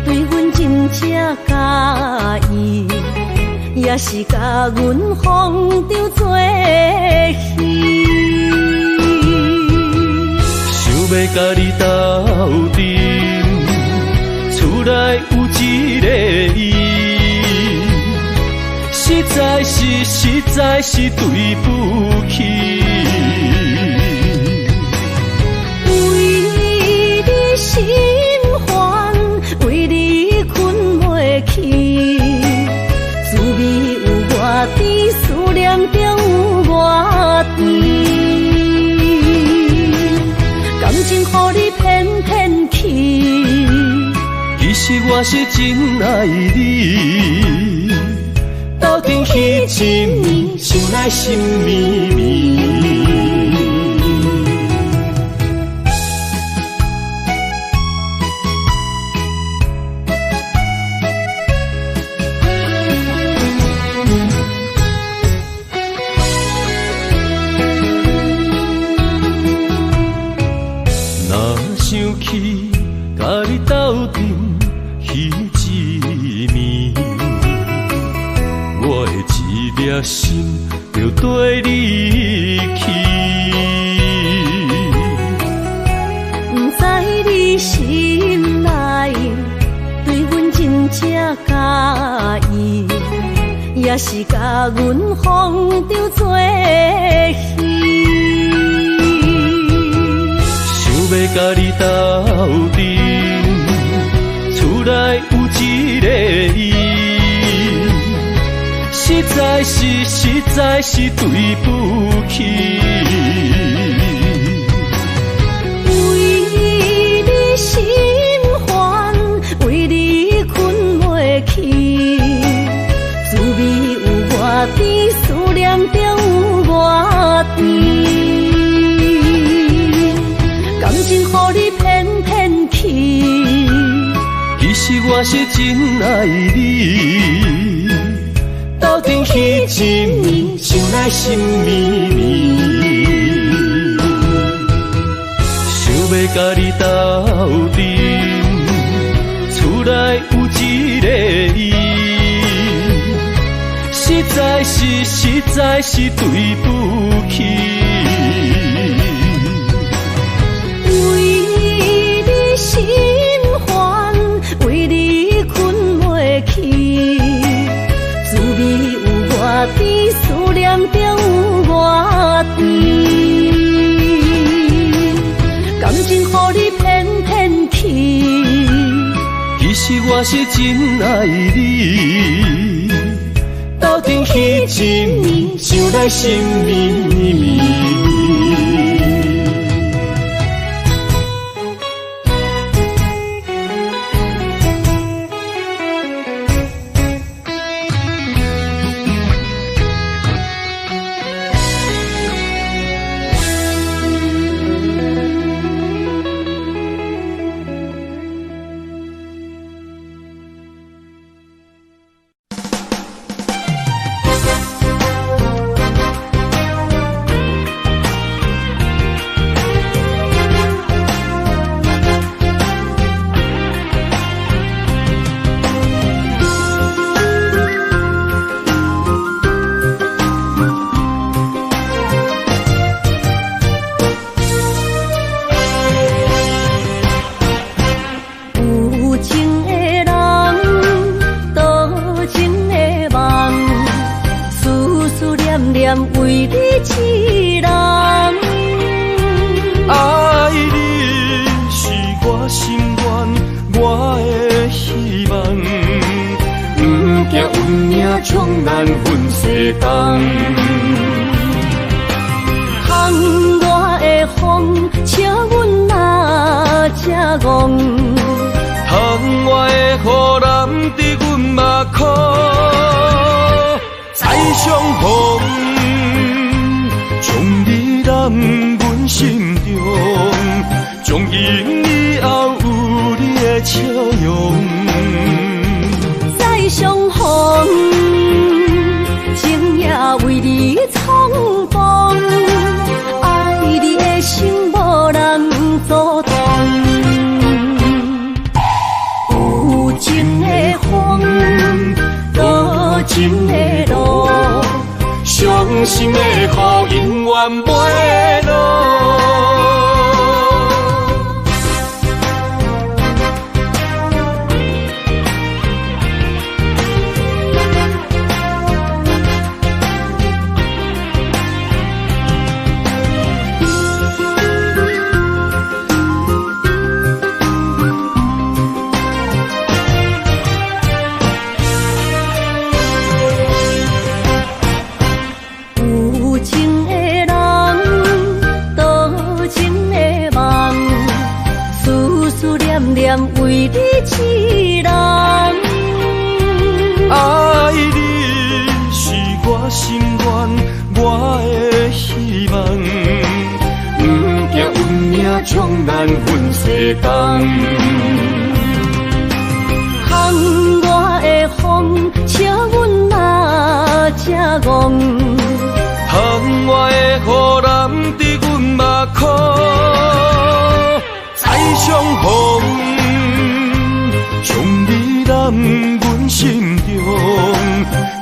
對阮真正佮意，也是共阮放當做戲。想欲佮你斗陣，厝內有一个伊，實在是對不起。為你心煩，為你睏袂去，滋味有偌甜，思念中有偌甜。感情予你騙騙去，其實我是真愛你，鬥陣彼一暝，想來心绵绵。想起佮你斗阵彼一暝，我的一粒心就缀你去。不知你心内对阮真正佮意，也是共阮风中做戏。想欲佮你斗阵，厝内有一个伊，实在是对不起。为你心烦，为你睏袂去，滋味有偌甜，思念就有偌甜。感情予你骗骗去，其实我是真爱你。斗阵彼一暝，想来心绵绵。想欲佮你斗阵，厝内有一个伊，实在是对不起。为你心烦，为你睏袂去，滋味有偌甜，思念就有偌甜。感情予你骗骗去，其实我是真爱你。斗阵彼一暝，想来心绵绵。为你一人，爱你是我心愿，我的希望。不惊运命将咱分西东。窗外的风，笑阮若这戆。窗外的雨淋得阮目眶，再相逢。将你揽阮心中，从今以后有你的笑容。再相逢，情也为你重逢，爱你的心无人阻挡。有情的风，多情的路。伤心的雨永远袂落。有情的人，多情的梦，思思念念为你一人。爱你是我袂动。窗外的风，笑阮若这戆。窗外的雨淋伫阮目眶，再相逢，将你揽阮心中，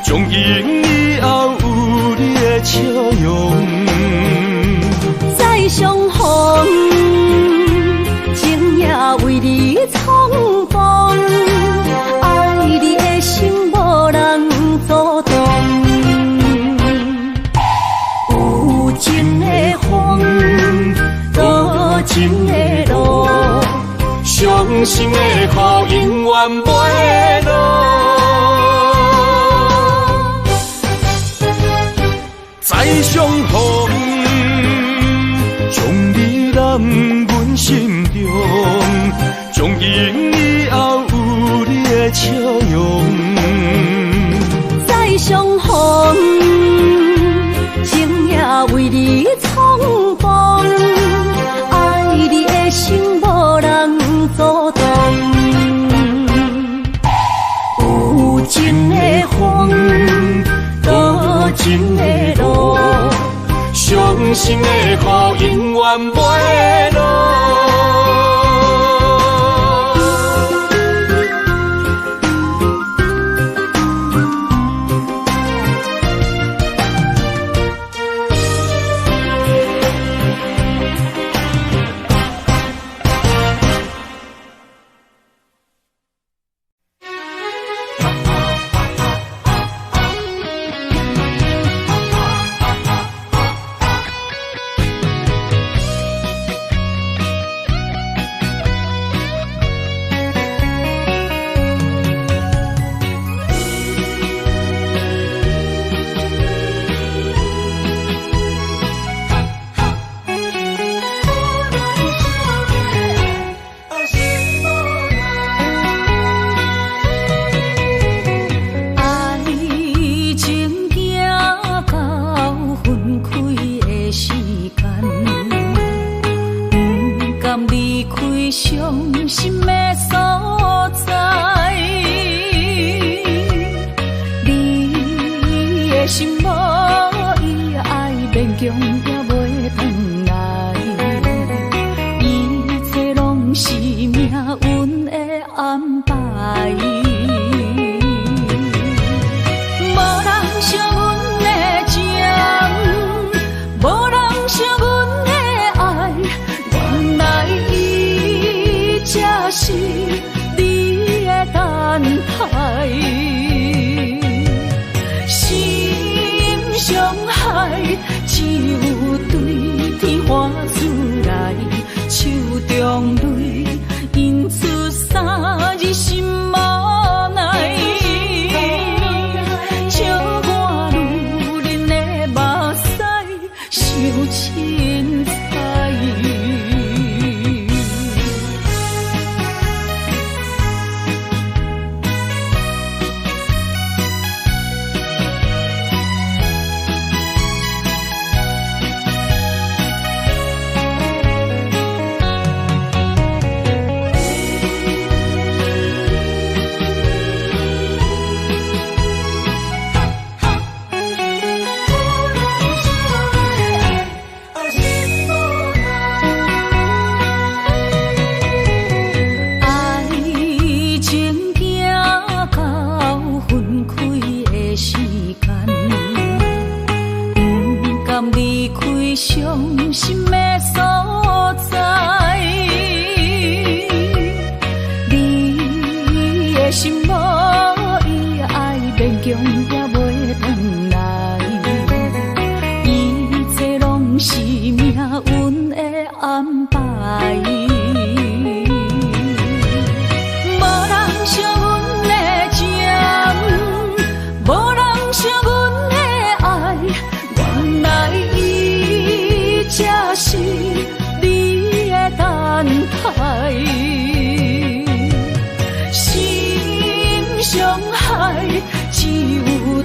从今以后有你的笑容。再相逢，情也為你重逢，愛你的心無人阻擋。有情的風，多情的路，傷心的雨永遠袂落。再相逢，將你攬阮心中，從今以後有你的笑容。再相逢，情也為你重逢，愛你的心無人阻擋。有情的風，多情的路，傷心的雨永遠袂落。心傷害，只有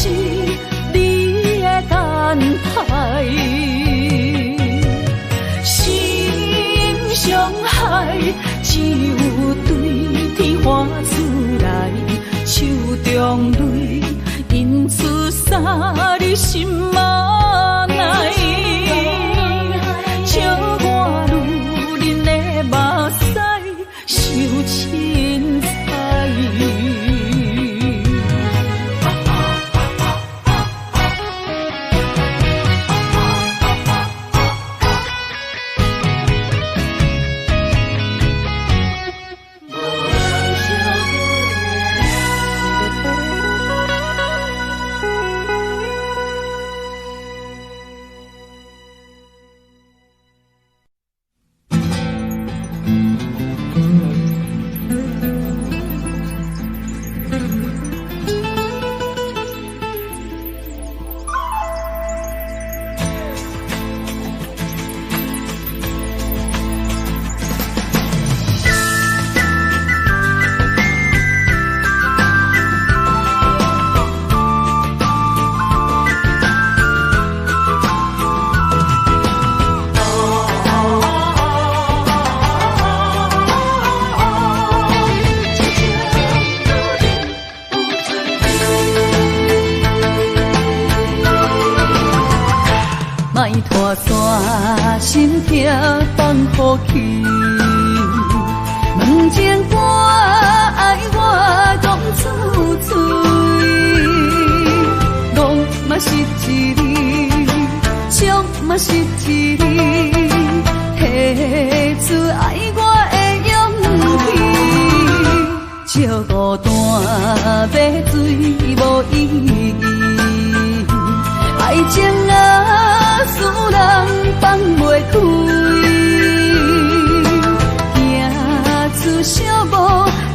是你的等待。心伤害，只有對天喊出來，手中淚印出三字心內。笑我女人的目屎傷凊彩。莫拖沙，心痛放予去。问情歌愛我講出嘴，戇嘛是一字，笑嘛是一字，提出愛我的勇氣。笑孤單欲醉無意義，愛情啊，使人放袂開，行出小步，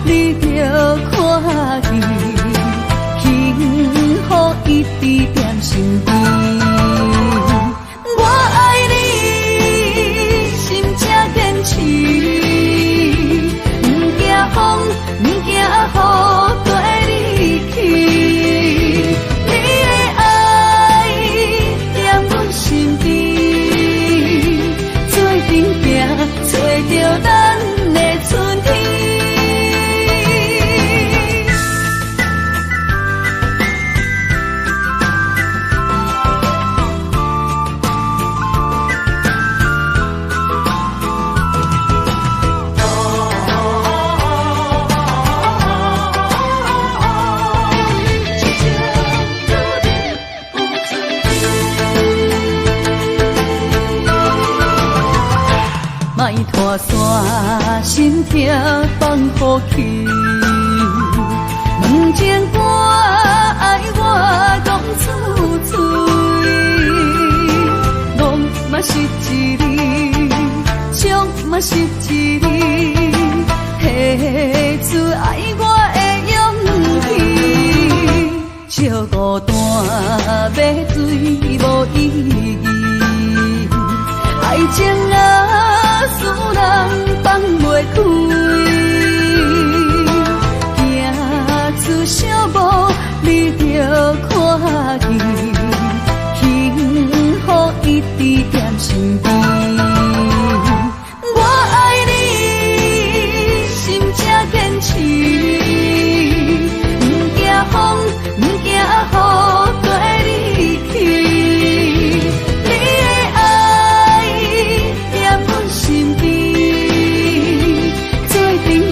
你就看見，幸福一直踮身邊。我愛你，心才堅持，毋驚風，毋驚雨，綴你去。你的愛踮阮身邊，做陣行，揣著咱的春天。莫拖沙，心痛放予去。问情歌愛我講出嘴，戇嘛是一字，笑嘛是一字，提出愛我的勇氣。笑孤單欲醉無意義，愛情啊，使人放袂開。行出小步，你就看見，幸福一直踮身邊。我愛你，心才堅持，毋驚風，毋驚雨，綴你去。你的愛踮阮身邊，做陣行，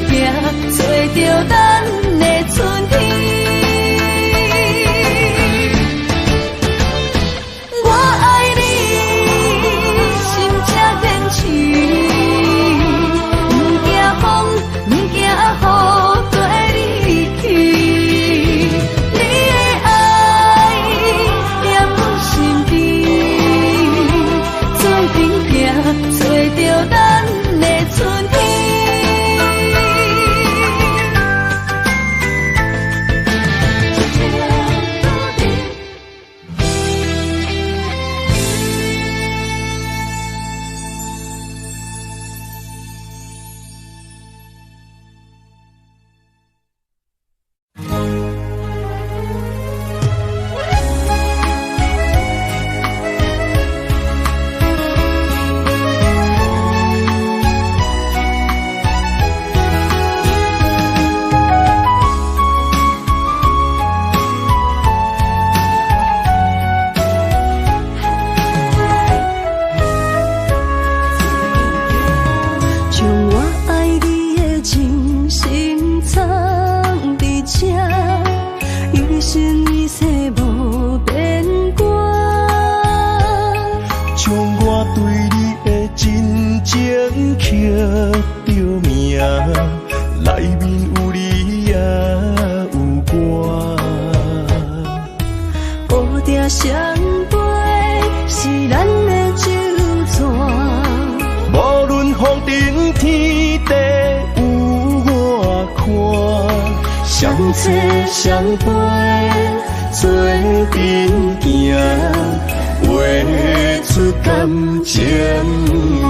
相陪，是咱的酒泉。无论风尘天地有偌宽，双找双飞，做阵行，画出感情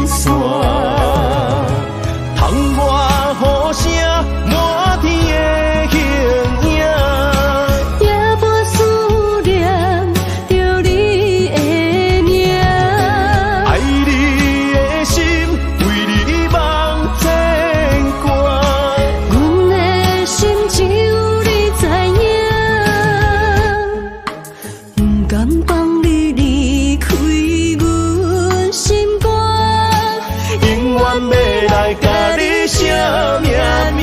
线。窗外雨声，满天的形影。也无思念著你的名。爱你的心，为你梦牵挂。阮的心只有你知影，不甘放你离开阮心肝。永远欲来共你写命名。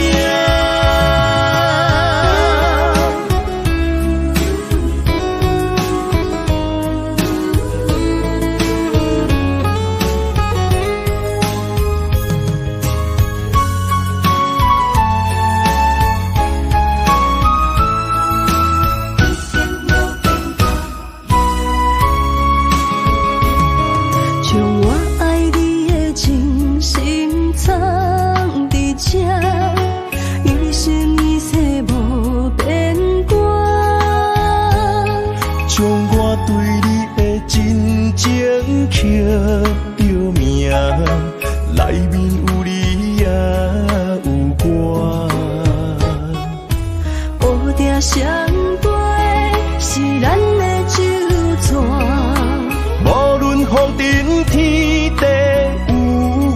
将我爱你的真心藏伫这，一生一世无变卦。将我对你的真情刻著名，内面有你也有我。乌蝶相飞，是咱的酒泉。无论风尘天地有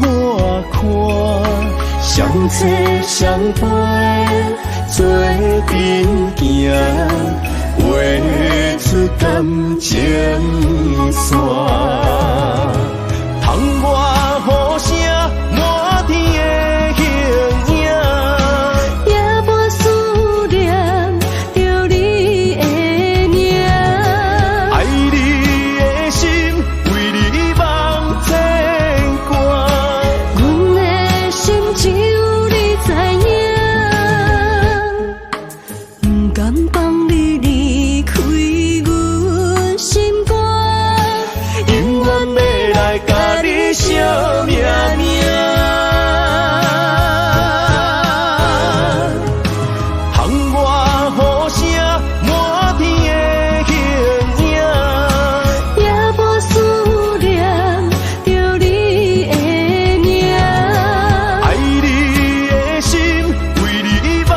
偌宽，双找双飞，做阵行，画出感情线。窗外雨声，满天的形影。也无思念著你的名。爱你的心，为你梦牵挂。阮的心只有你知影，不甘放你离开阮心肝。永远欲来共你惜命命。窗外雨声，满天的形影。也无思念著你的名。爱你的心，为你梦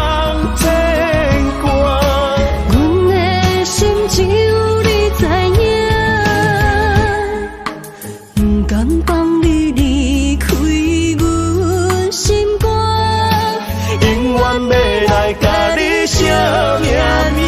牵挂。阮的心只有你知影，不甘放你离开阮心肝。永远欲来共你惜命命。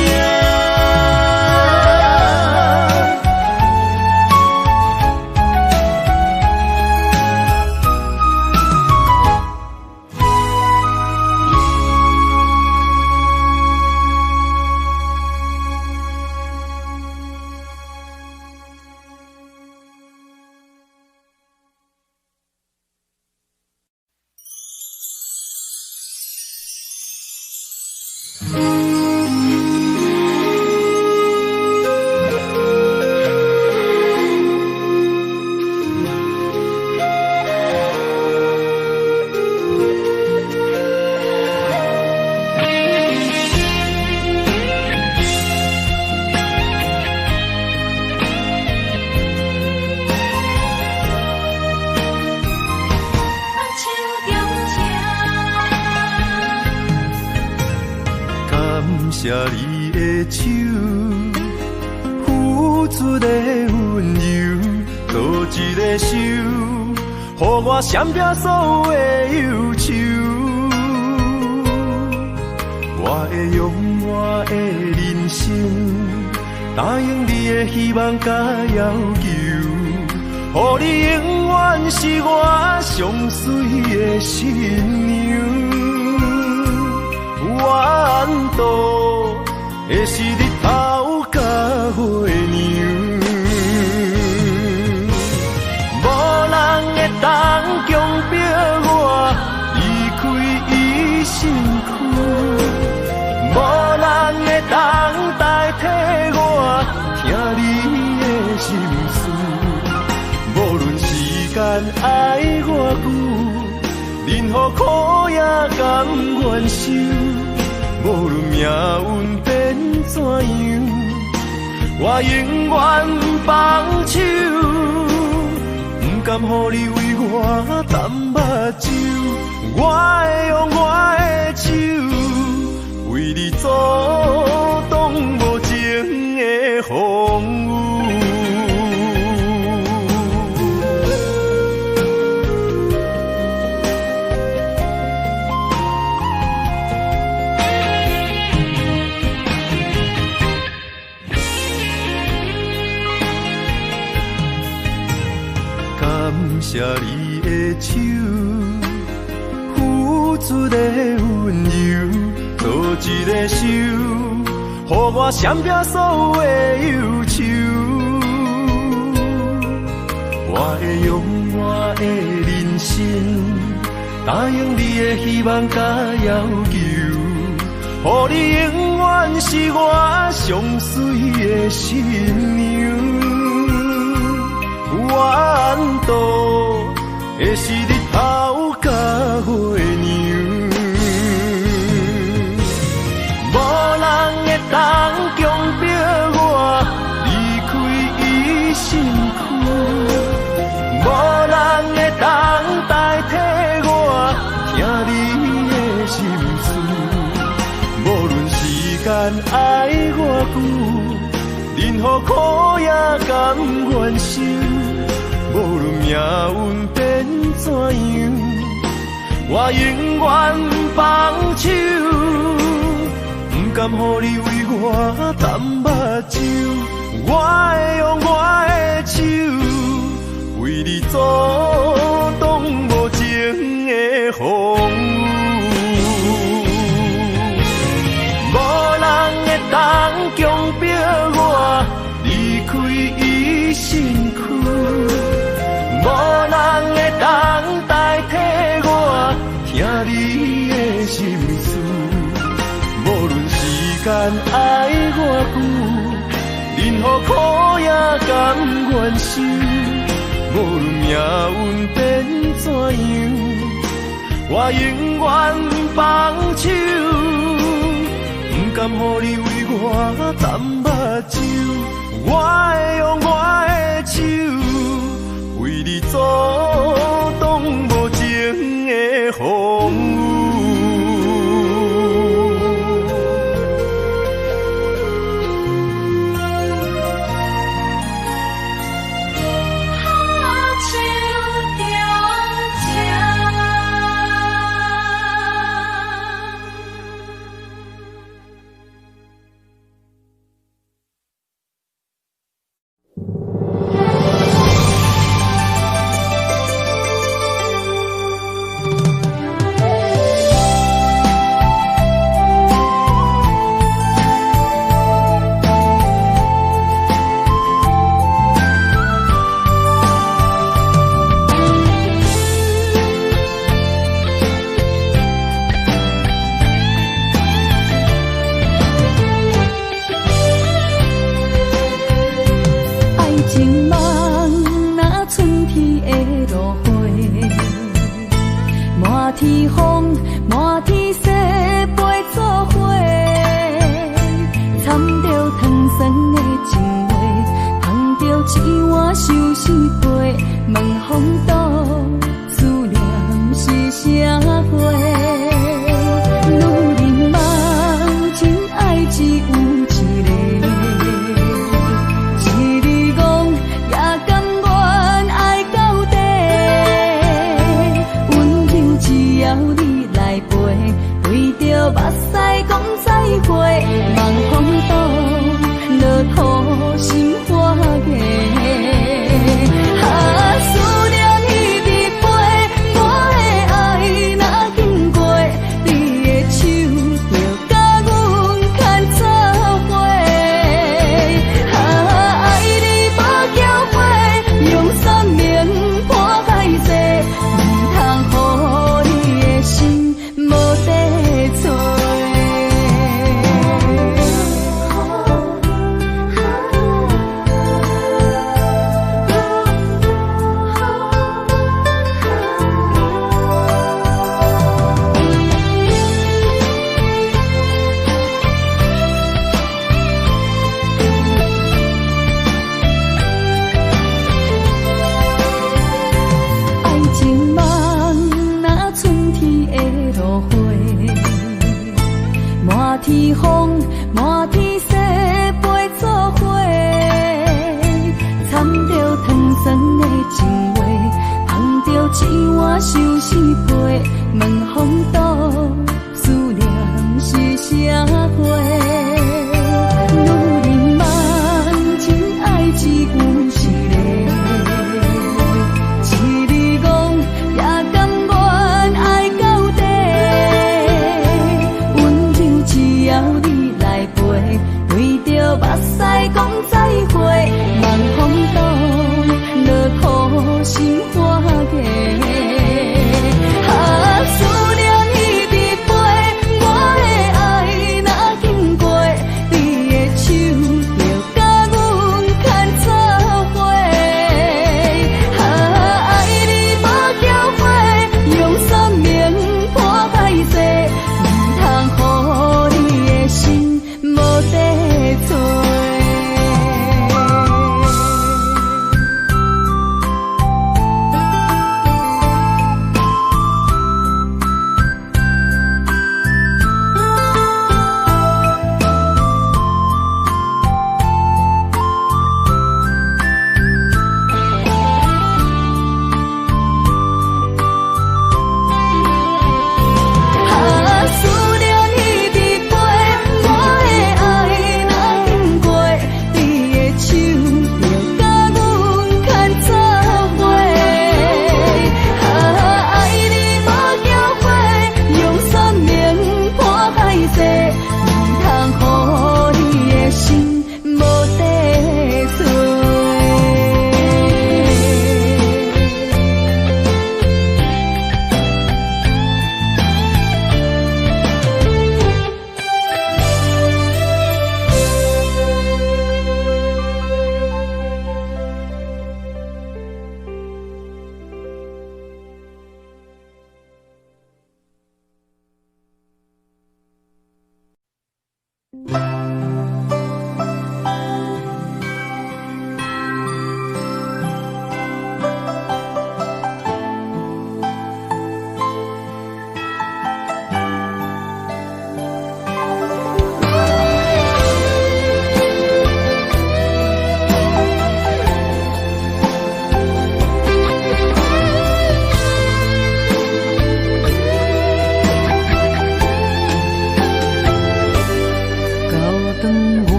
感谢你的手，付出的温柔，倒一个手，予我闪避所有的忧愁。我会用我的人生，答应你的希望佮要求，予你永远是我上水的新娘。缘度的是日头佮月娘，无人会当强迫我离开伊身躯，无人会当代替我听你何苦也甘願受，無論命運變怎樣，我永遠放手，不甘予你為我澹目睭，我會用我的手，為你阻擋無情的風雨。感謝你的手，付出的溫柔，做一个手，予我閃避所有的憂愁。我會用我的人生，答應你的希望佮要求，予你永遠是我上媠的新娘。怨妒的是日頭佮月娘，無人會當強迫我離開伊身軀，無人會當代替我聽你的心事。無論時間愛偌久，任何苦也甘願受。無論命運變怎樣，我永遠放手，不甘予你為我澹目睭，我會用我的手，為你阻擋無情的風雨。無人會當強迫我離開伊身軀，無人會當代替我聽你的心事。無論時間愛偌久，任何苦也甘願受。無論命運變怎樣，我永遠放手，不甘予你為我澹目睭，我會用我的手，為你阻擋無情的風雨。好手中情。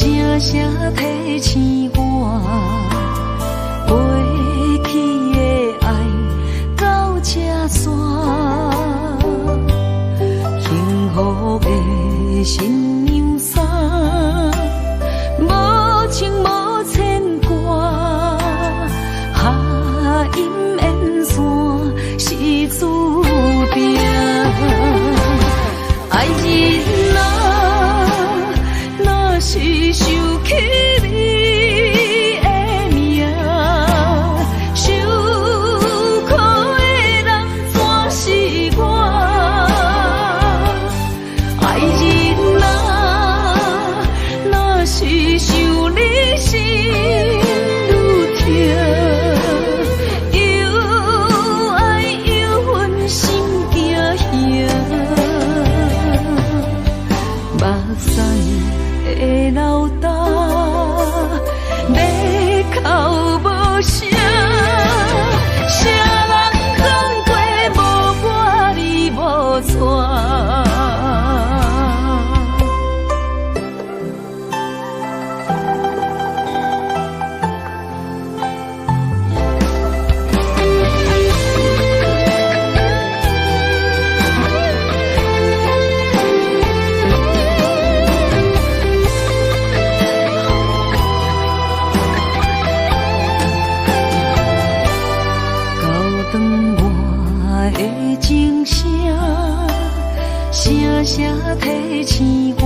聲聲提醒我，過去的愛到這煞，幸福的新娘衫，無情無牽掛，哈陰緣線是注定。愛人啊，若是想起你的名，受苦的人怎是我？愛人啊，若是想你心愈痛，又愛又恨心驚嚇，目屎會流干，欲哭無聲，啥人講過無我你無娶？交斷我的情聲，聲聲提醒我，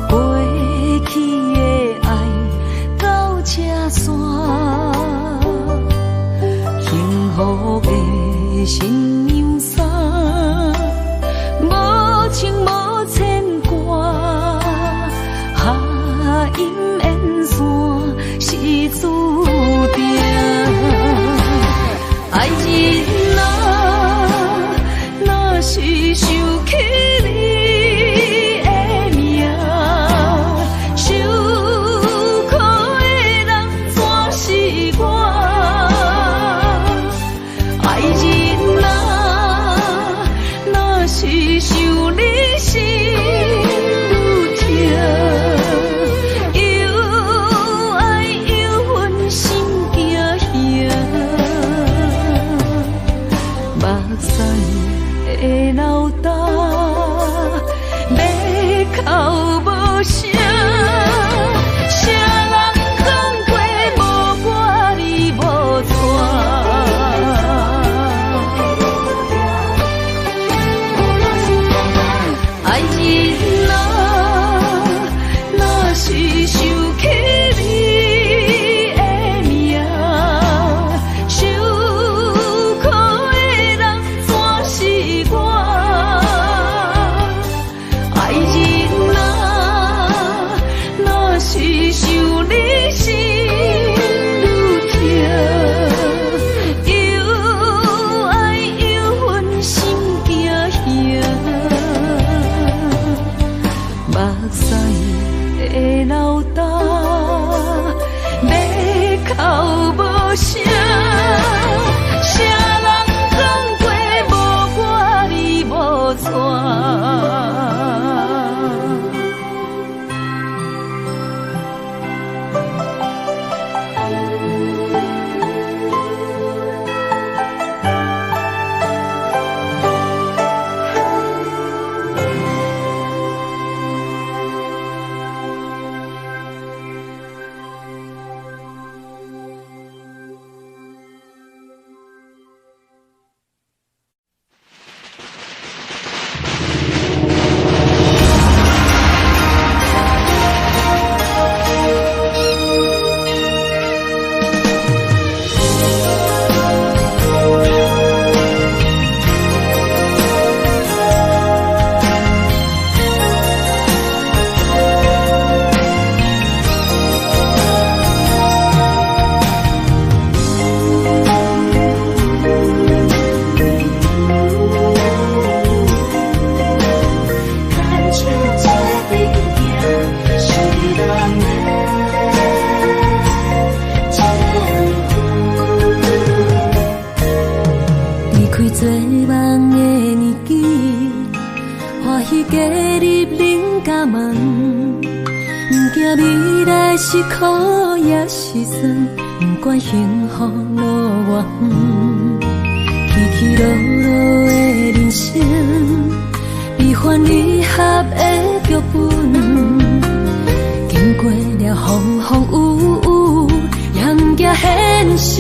過去的愛到這煞，幸福的新娘衫，無情無牽掛，哈陰緣線是注定。愛人啊，若是想起你的名，受苦的人怎是我？愛人啊，若是想你心愈痛，又愛又恨心驚嚇，目屎會流干，欲哭無聲，啥人講過無我你無娶？愛人啊，若是想起你的名，受苦的人怎是我？愛人啊，若是想你心愈痛，又愛又恨心驚嚇，目屎會流干，欲哭無聲，啥人講過無我你無娶？是苦也是酸，不管幸福路偌远，起起落落的人生，悲欢离合的剧本，经过了风风雨雨，也毋惊现实，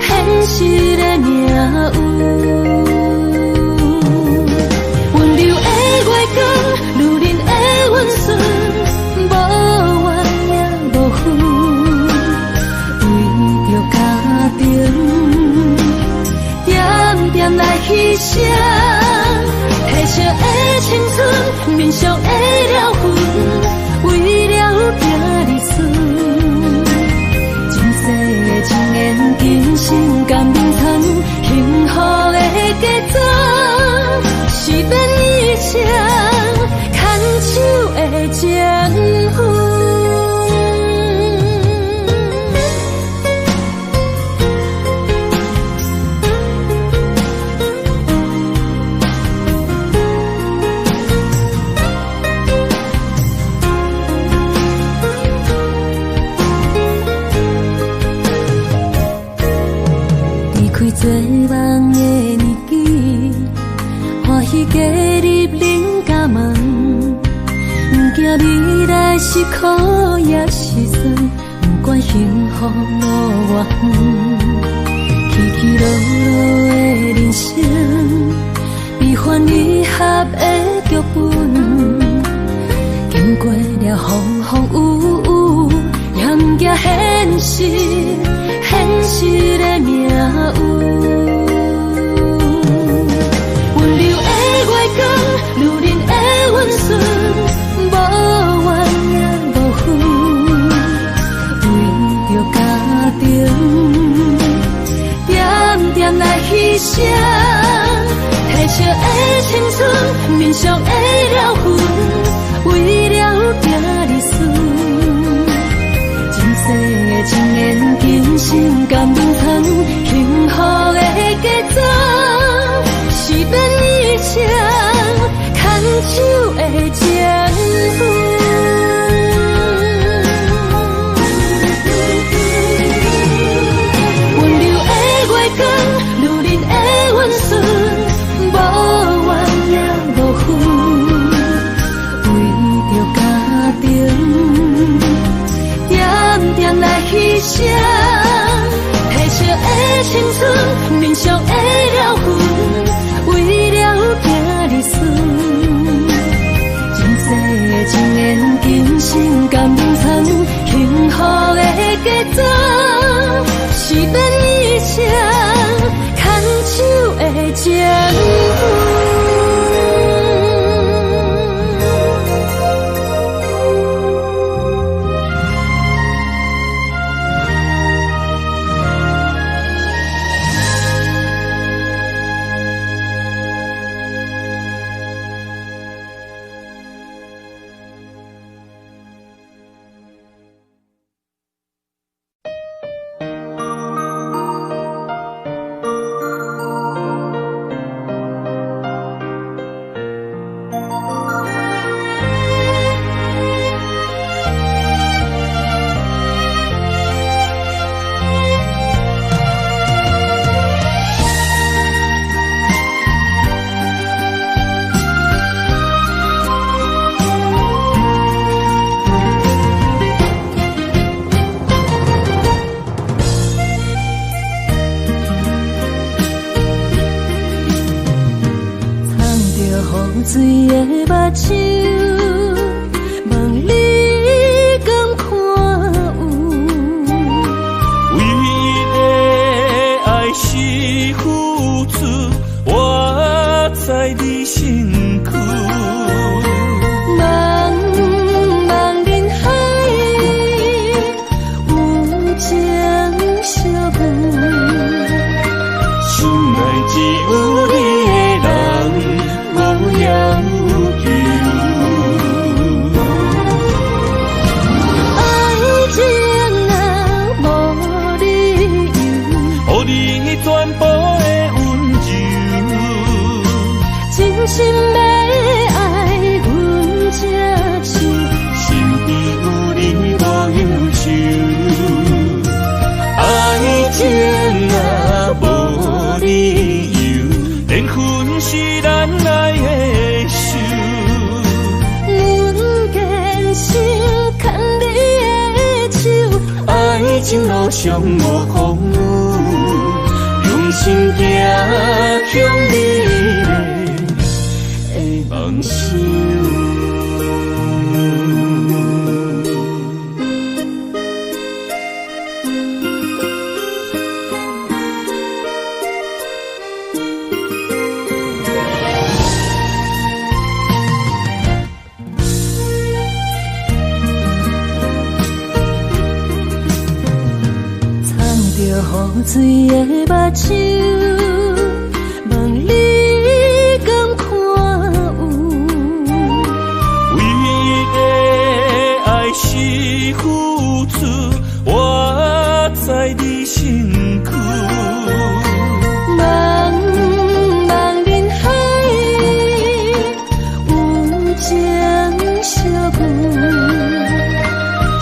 现实的命运。温柔的月光，女人的温顺，无怨也无恨，为著家庭，点点来牺牲，褪色的青春，面上的了痕，为了囝儿孙，前世的情缘，今生甘眠藏，幸福的嫁妆，是免一场牵手的情分。离开做梦的年纪，欢喜加入恁家门，毋惊未来是苦也是酸，不管幸福路偌远，起起落落的人生，悲欢离合的剧本，经过了风风雨雨，也毋惊现实，现实的命运。温柔的月光，女人的温顺，无怨也无恨，为著家庭，点点来牺牲，褪色的青春，面上的了痕，为了囝儿孙，前世的情缘，今生甘眠藏，幸福的嫁妆，是免一场牵手的情分。温柔的月光，女人的温顺，无怨也无恨，为著家庭，点点来牺牲，褪色的青春，面上的了痕，为了囝儿孙，前世的情缘，今生甘眠藏，幸福的嫁妆，是免一场牵手的情分。水的目睭，问你敢看有？唯一的爱是付出，我在你身躯。茫茫人海，有情相遇，心内只有你的人，无要求。爱情啊，无理由，予你全部的温柔。真心欲爱阮这手，身边有你无忧。愛情路上無風雨，用心行向美麗的夢想。雨水的目睭，问你敢看有？唯一的愛是付出，活在你身軀。茫茫人海，有情相遇，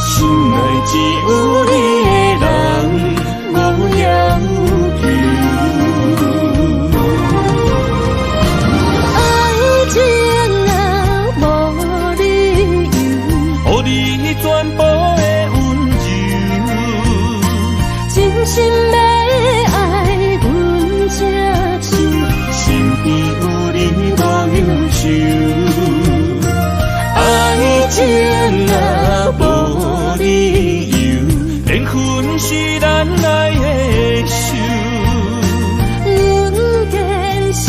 心內只有你的人。無要求，愛情啊，無理由，予你全部的溫柔，真心欲愛阮這手，身邊有你無憂愁。愛情啊，無理由，緣分是咱愛的手，阮堅心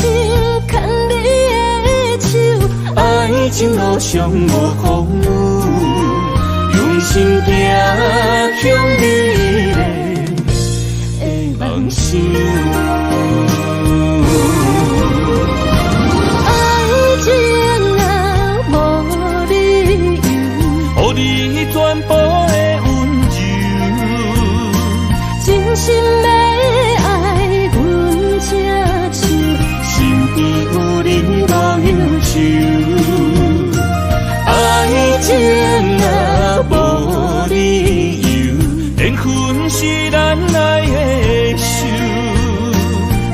牽你的手，愛情路上無風雨，用心行向美麗的夢想。愛情啊，無理由，予你全部的溫柔，真心欲愛阮這手，身邊有你無憂愁。愛情啊，無理由，緣分是咱愛的手，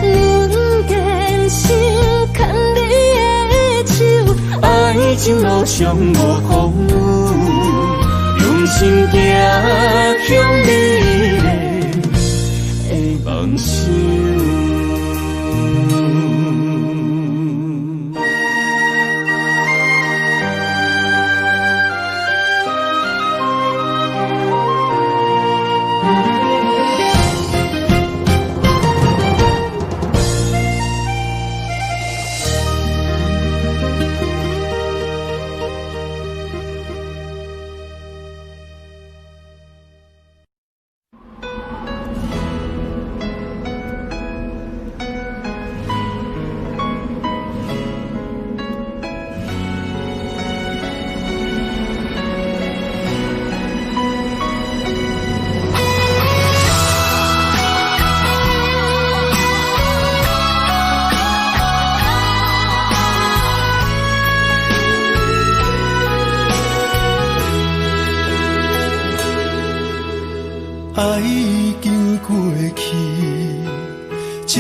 阮堅心牽你的手，愛情路上無風雨，用心行向美麗的夢想。愛已經過去，情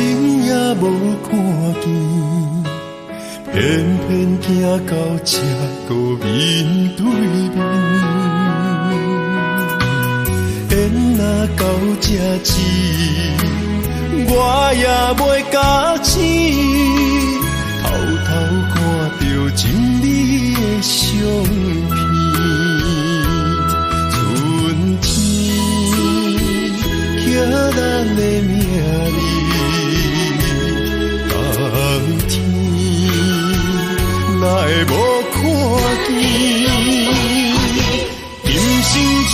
也無看見，偏偏行到這閣面對面。緣若到這止，我也袂咬醒，偷偷看著情美的相片。春天刻咱的名字，冬天哪會無看見？今生像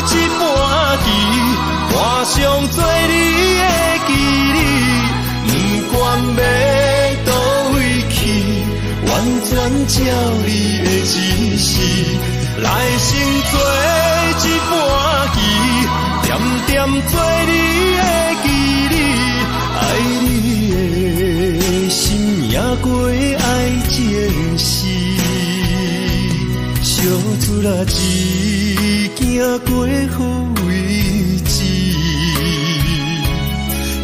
一盤棋，换上做你的棋子，不管欲佗位去，完全照你的指示，來生做一盤棋，点点做你的棋子，愛你的心赢過愛情時，相出來只行過好位置，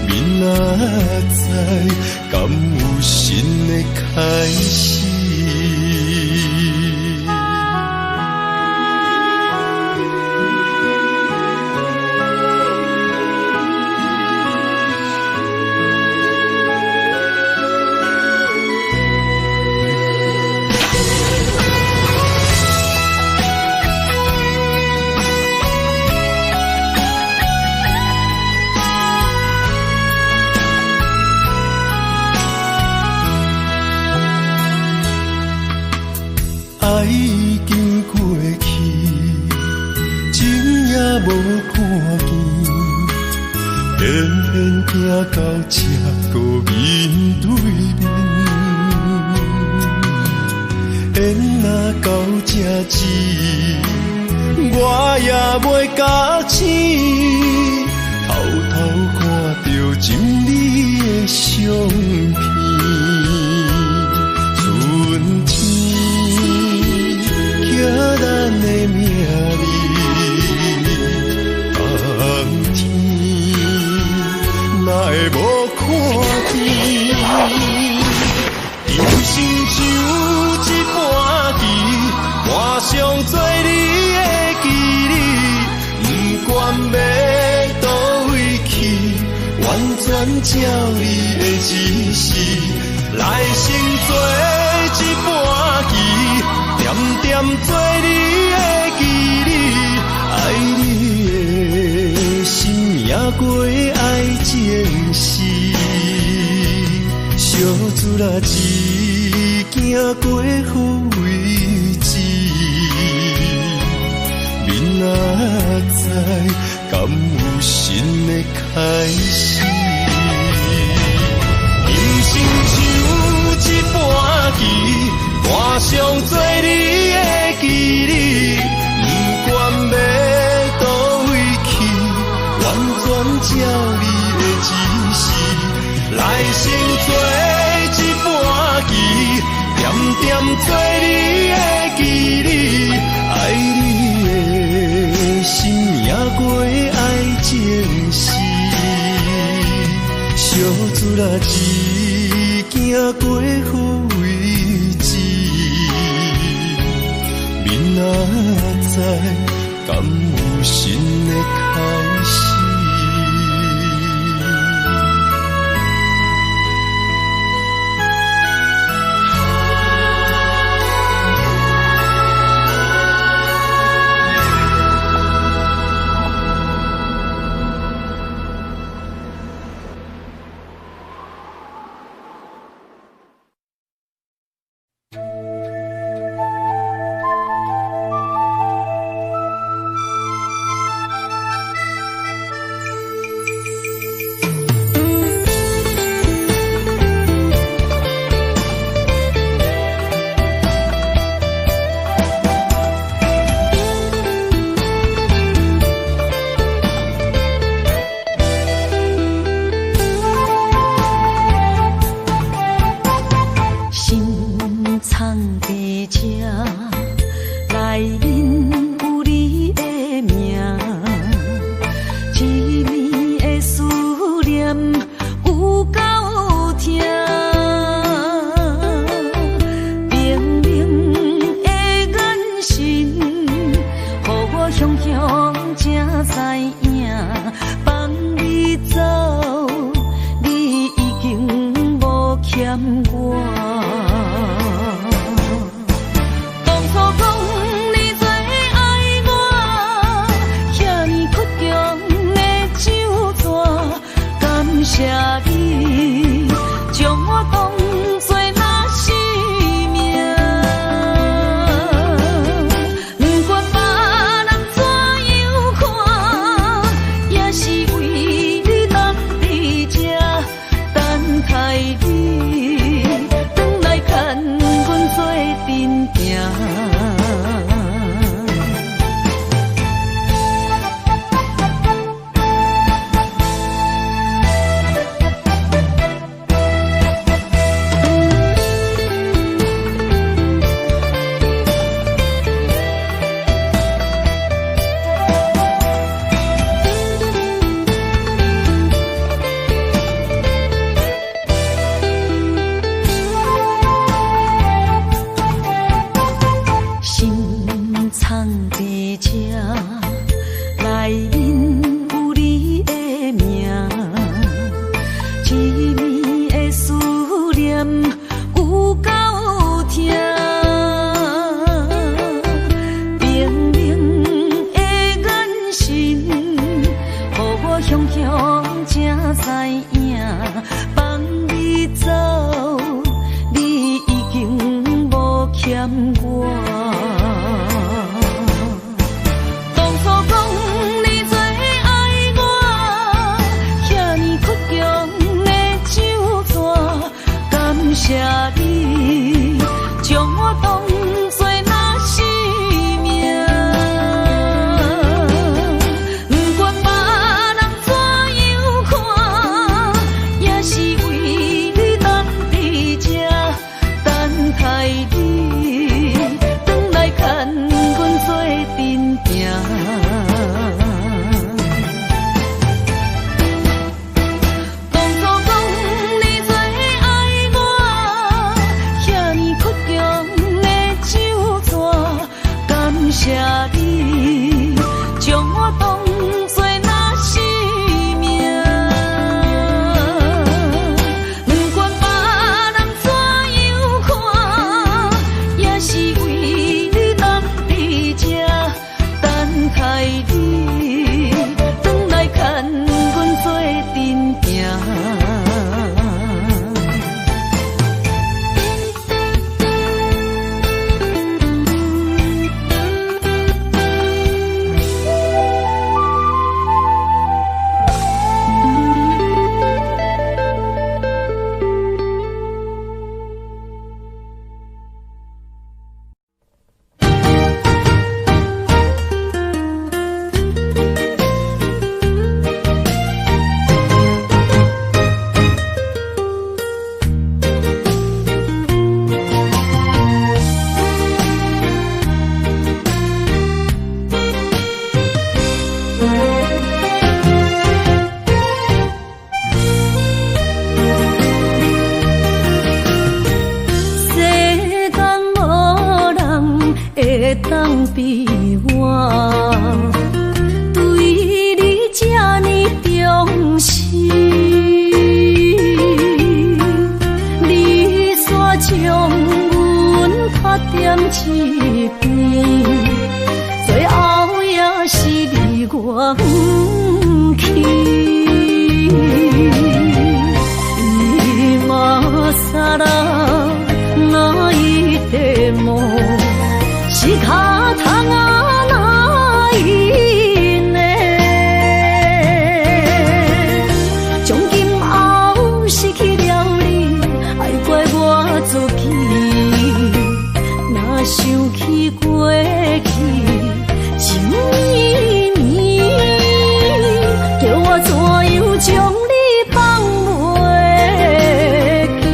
明仔載敢有新的開始？已經過去，情也無看見，偏偏行到這閣面對面。緣若到這止，我也袂咬醒，偷偷看著情你的相片，春天刻咱的名字，冬天哪會無看見？人生像一盤棋，換上做你的棋子，不管欲佗位去，完全照你的指示，來成做一盤棋，点点做你的棋子，愛你的心赢過愛情時，小厝仔只行過予為止，明仔載敢有新的開始？人生像一盤棋，換上做你的棋子，不管欲佗位去，完全照你的指示，來成做一盤棋，点点做你的棋子，愛你的心赢過愛情時，小厝仔只行過予為止，明仔載敢有新的開始？心藏伫這，內面有你的名，一暝的思念有夠疼，冰冷的眼神，予我雄雄才知影，放你走，你已經無欠我。當初講你最愛我，遐爾倔強的酒紙，感謝你將我當作若是命。不管別人怎樣看，也是為你等佇這，等待你轉來牽阮做陣行。心藏佇這，內面有你的名，一暝的思念有夠疼，冰冷的眼神，予我雄雄才知影，放你走，你已經無欠我。當比我對你這呢重視。你煞將阮拍踮一邊，最後也是離我遠去。今更泣いても仕方がないね。從今後失去了你，愛怪我自己。若想起過去情綿綿，叫我怎樣將你放袂記？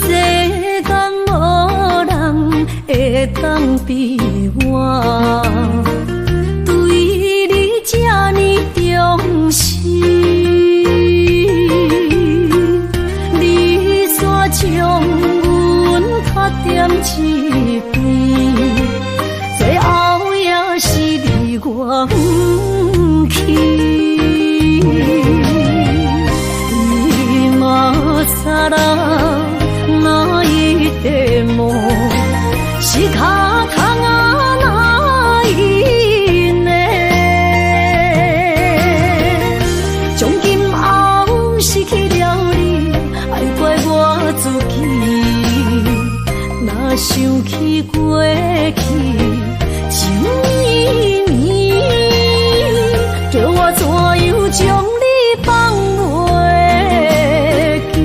世間無人會當比我對你這呢重視。你煞將阮拍踮一邊，最後也是離我遠去。今更泣いても仕方がないね。從今後失去了你，愛怪我自己。若想起過去情綿綿，叫我怎樣將你放袂記？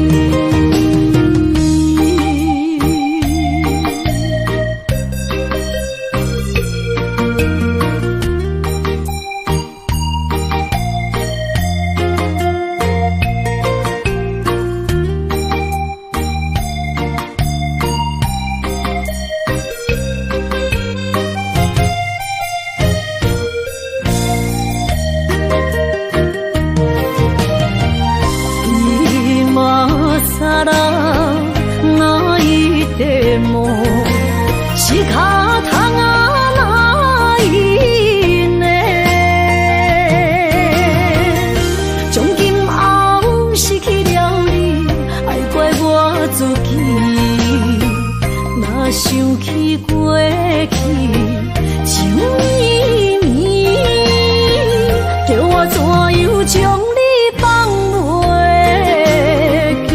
今更泣いても仕方がないね。從今後失去了你，愛怪我自己。若想起過去情綿綿，叫我怎樣將你放袂記？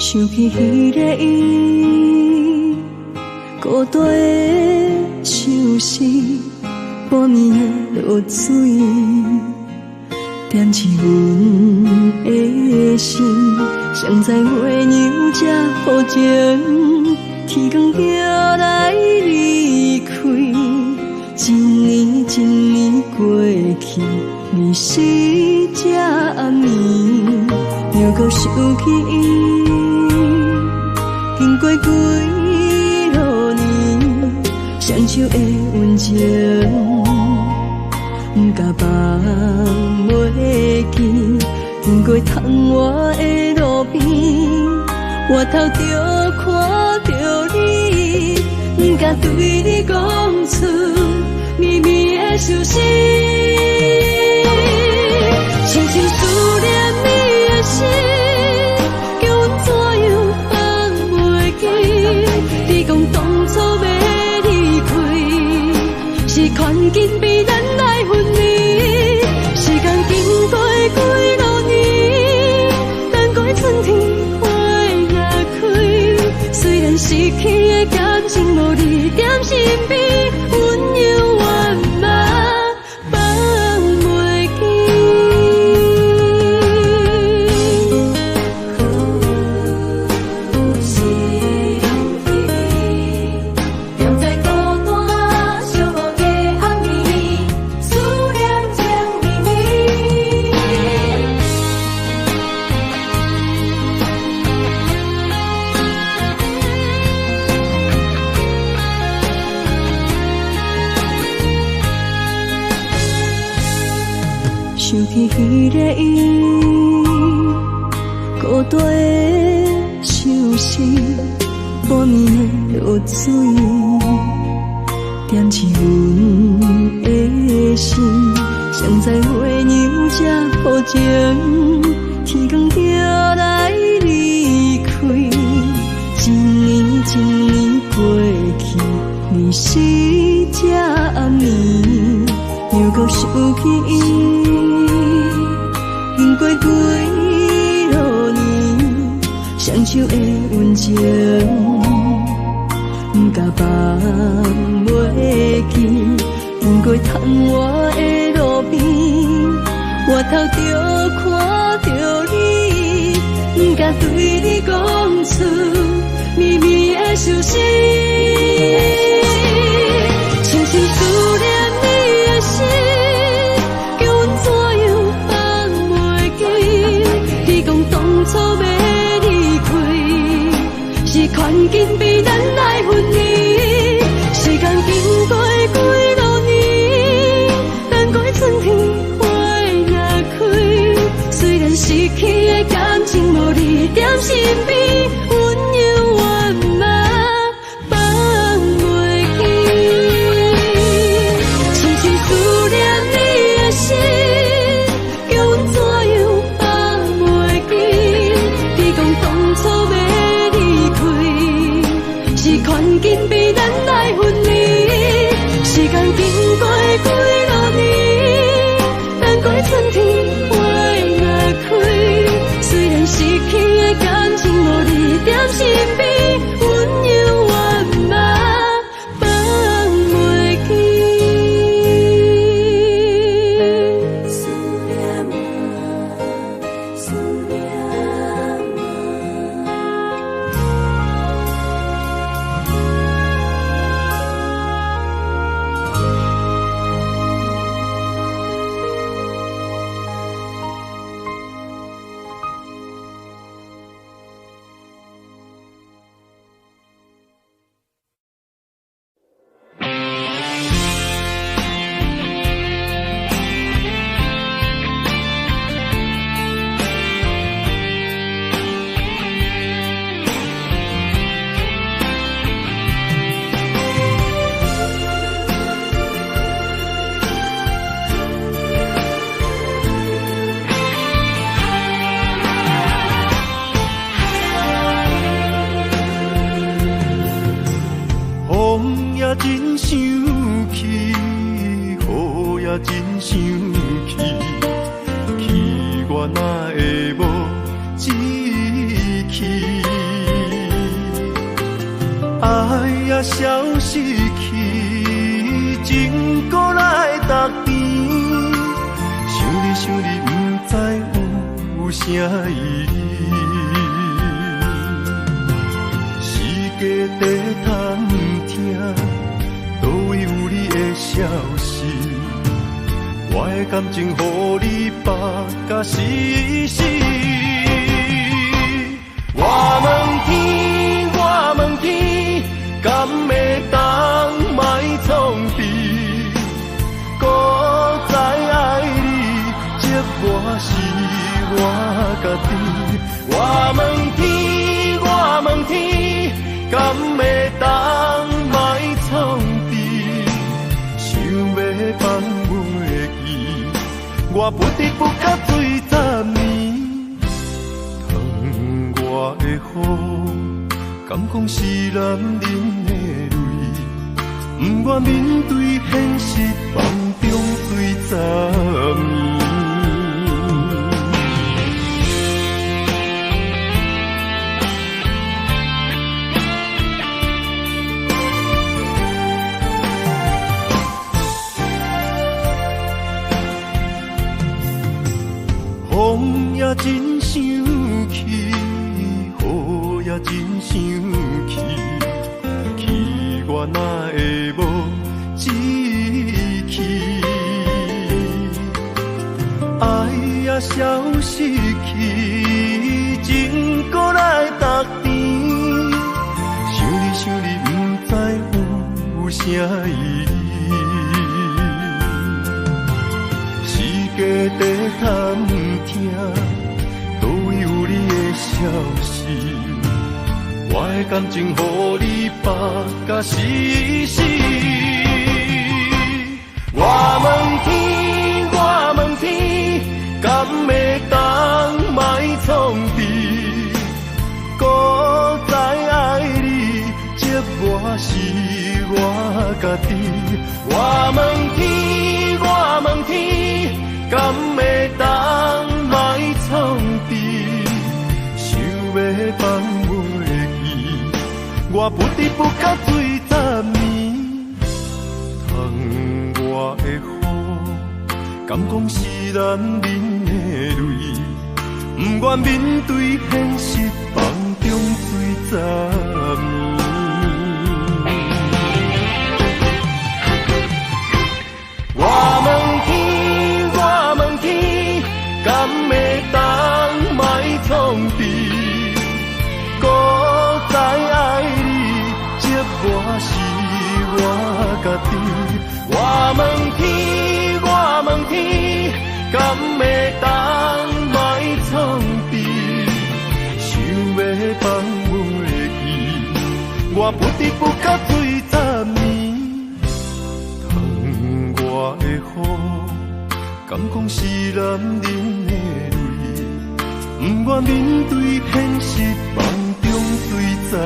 想起彼个伊，孤单的相思，半暝的露水，点起阮的心。谁知月娘这薄情，天光就来离开，一年一年过去，你是这暗暝，又阁想起伊。经过几落年，双手的温情，不敢放袂记。经过窗外的路边，回头就看到你。敢對你講出秘密的相思。深深思念你的心，叫阮怎樣放袂記？你講當初欲離開，是環境逼咱來分離。時間經過幾落年，等過春天花若開，雖然失去的感情無你踮身邊，阮猶原嘛放袂記。心蹛在孤單寂寞的暗暝，思念情綿綿。想起彼个伊，孤單的相思，半暝的露水，點起阮的心。誰知月娘這薄情，天光就來離開。一年一年過去，你是這暗暝，又閣想起伊。經過幾落年，雙手的溫情，毋敢放袂記。經過窗外的路邊，回頭就看著你，毋敢對你講出秘密的相思。深深思念你的心，叫阮怎樣放袂記？你講當初欲離開，是環境逼咱來分離。時間經過幾落年，等過春天花若開，雖然失去的感情無你踮身邊，阮猶原嘛放袂記。深深思念你的心，叫阮怎樣放袂記？你講當初欲離開，是環境逼咱來分離。時間經過幾落年，等過春天花若開，雖然失去的感情無你踮身邊，阮猶原嘛放袂記。思念啊，思念啊。風也真生氣，雨也真生氣，氣我哪會無志氣？愛也消失去，情閣來逐甜。想你想你，毋知有啥意義。世界在探聽，佗位有你的消息？我的感情予你縛甲死死。我問天，我問天，敢會當莫創治？閣再愛你，折磨是我家己。我問天，我問天，敢會當莫創我不知不覺醉十暝。窗外的雨，敢講是男人的淚？不願面對現實，夢中醉十暝。風也真生氣，雨也真生氣，氣我哪會無志氣？愛也消失去，情閣來逐甜。想你想你，不知有啥意義。世界在探聽，佗位有你的消息？我的感情予你放甲死死。我問天，我問天，敢會當莫創治？搁再愛你，折磨是我家己。我問天，我問天，敢會當莫創治？想欲放袂記，我不知不覺醉十暝。窗外的雨，敢講是男人的淚？不願面對現實，夢中醉十暝。我問天，我問天，敢會當莫創治？搁再愛你，折磨是我家己。我問天，我問天，敢會當莫創治？想欲放袂記，我不知不覺醉十暝。窗外的雨，敢講是男人的淚？不願面對現實，夢中醉十暝。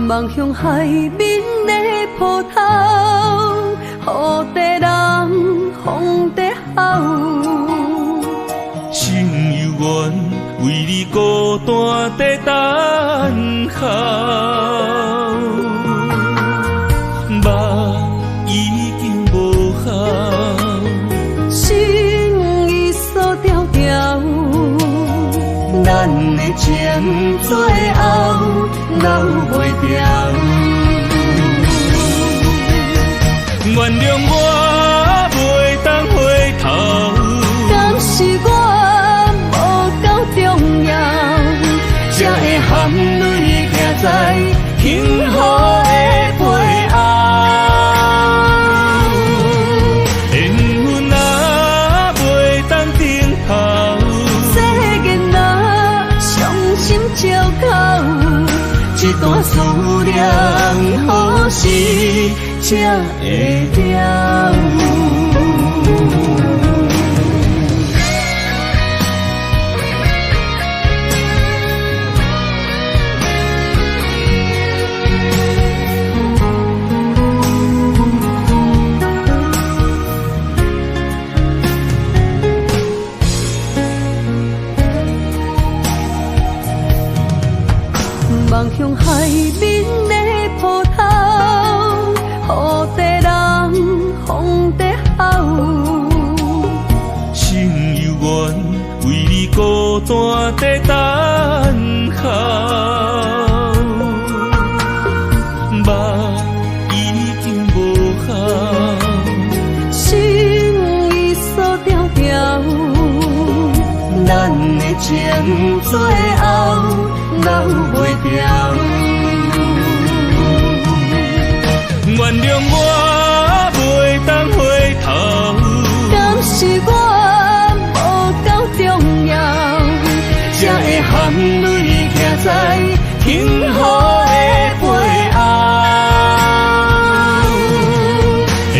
望向海面的波涛，雨在人，风在吼。心犹原为你孤单在等候，梦已经无效，心意锁牢牢，咱的情最后留袂牢。原諒我袂當回頭，敢是我無夠重要，才會含淚行在幸福的背後。緣分啊，袂當等候，世間啊，傷心借口，這段思念何時才會了？望向海面的波涛，雨在人，风在吼。心犹原为你孤单在等候，梦已经无效，心已锁牢牢，咱的情最后留袂牢。原谅我袂当回头，敢是我无够重要，才会含泪徛在天雨的背后。缘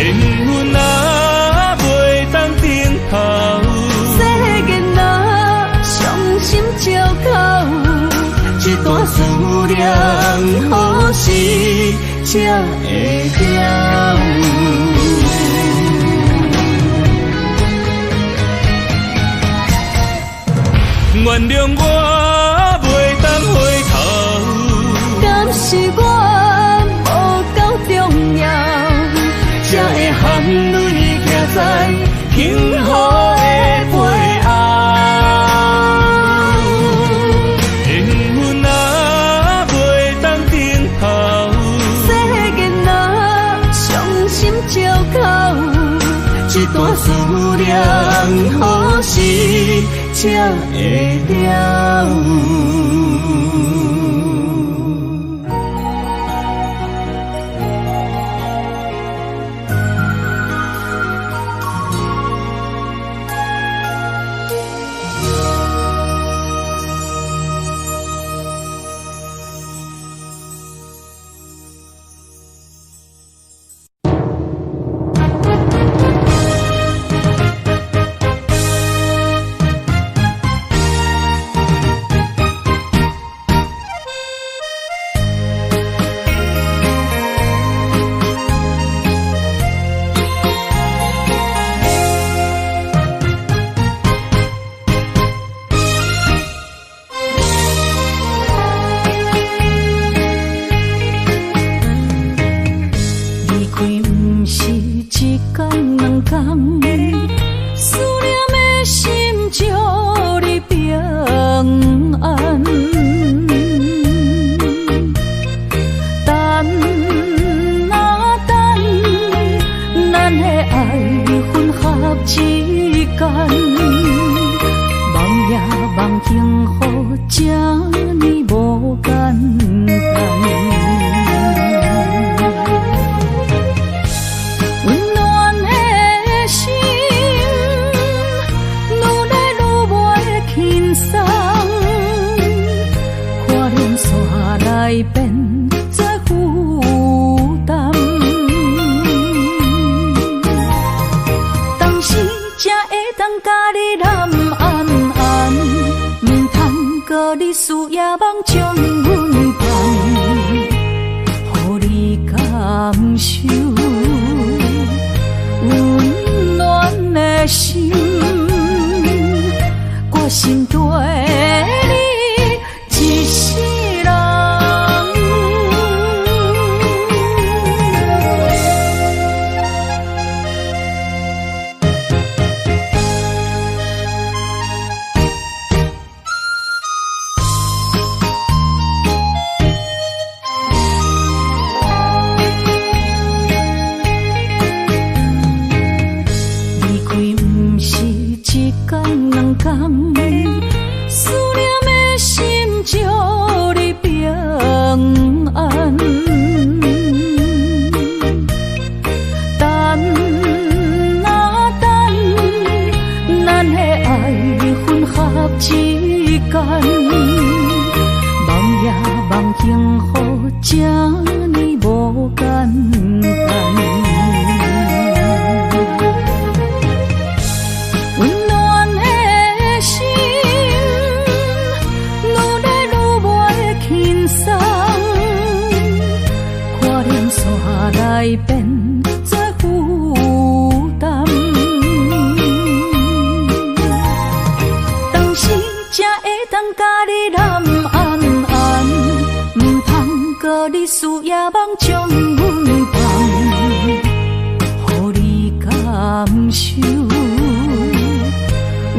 分啊，袂当等候，世间啊，伤心借口，这段思念何时才会了？原谅我袂当回头，敢是我无够重要，才会含泪徛在天雨的背后。缘分啊，袂当等候，世间啊，伤心借口，这段思念何时才会了？离开毋是一工两工，思念的心祝你平安。等啊等，咱的爱分合之间，梦也梦幸福这呢无简单。温暖的心，愈来愈袂轻松，看冷煞来变做负担。当时才会当佮你揽安安，毋通阁日思夜梦将阮放，予你感受温暖的心，我心对你一世人。离开毋是一工两工，思念的心祝你平安。等啊等，咱的爱分合之间，梦也梦幸福这呢无简单。温暖的心，愈来愈袂轻松，看冷煞来变做负担。当时才会当佮你揽安安，毋通閣你事也望將阮放，予你感受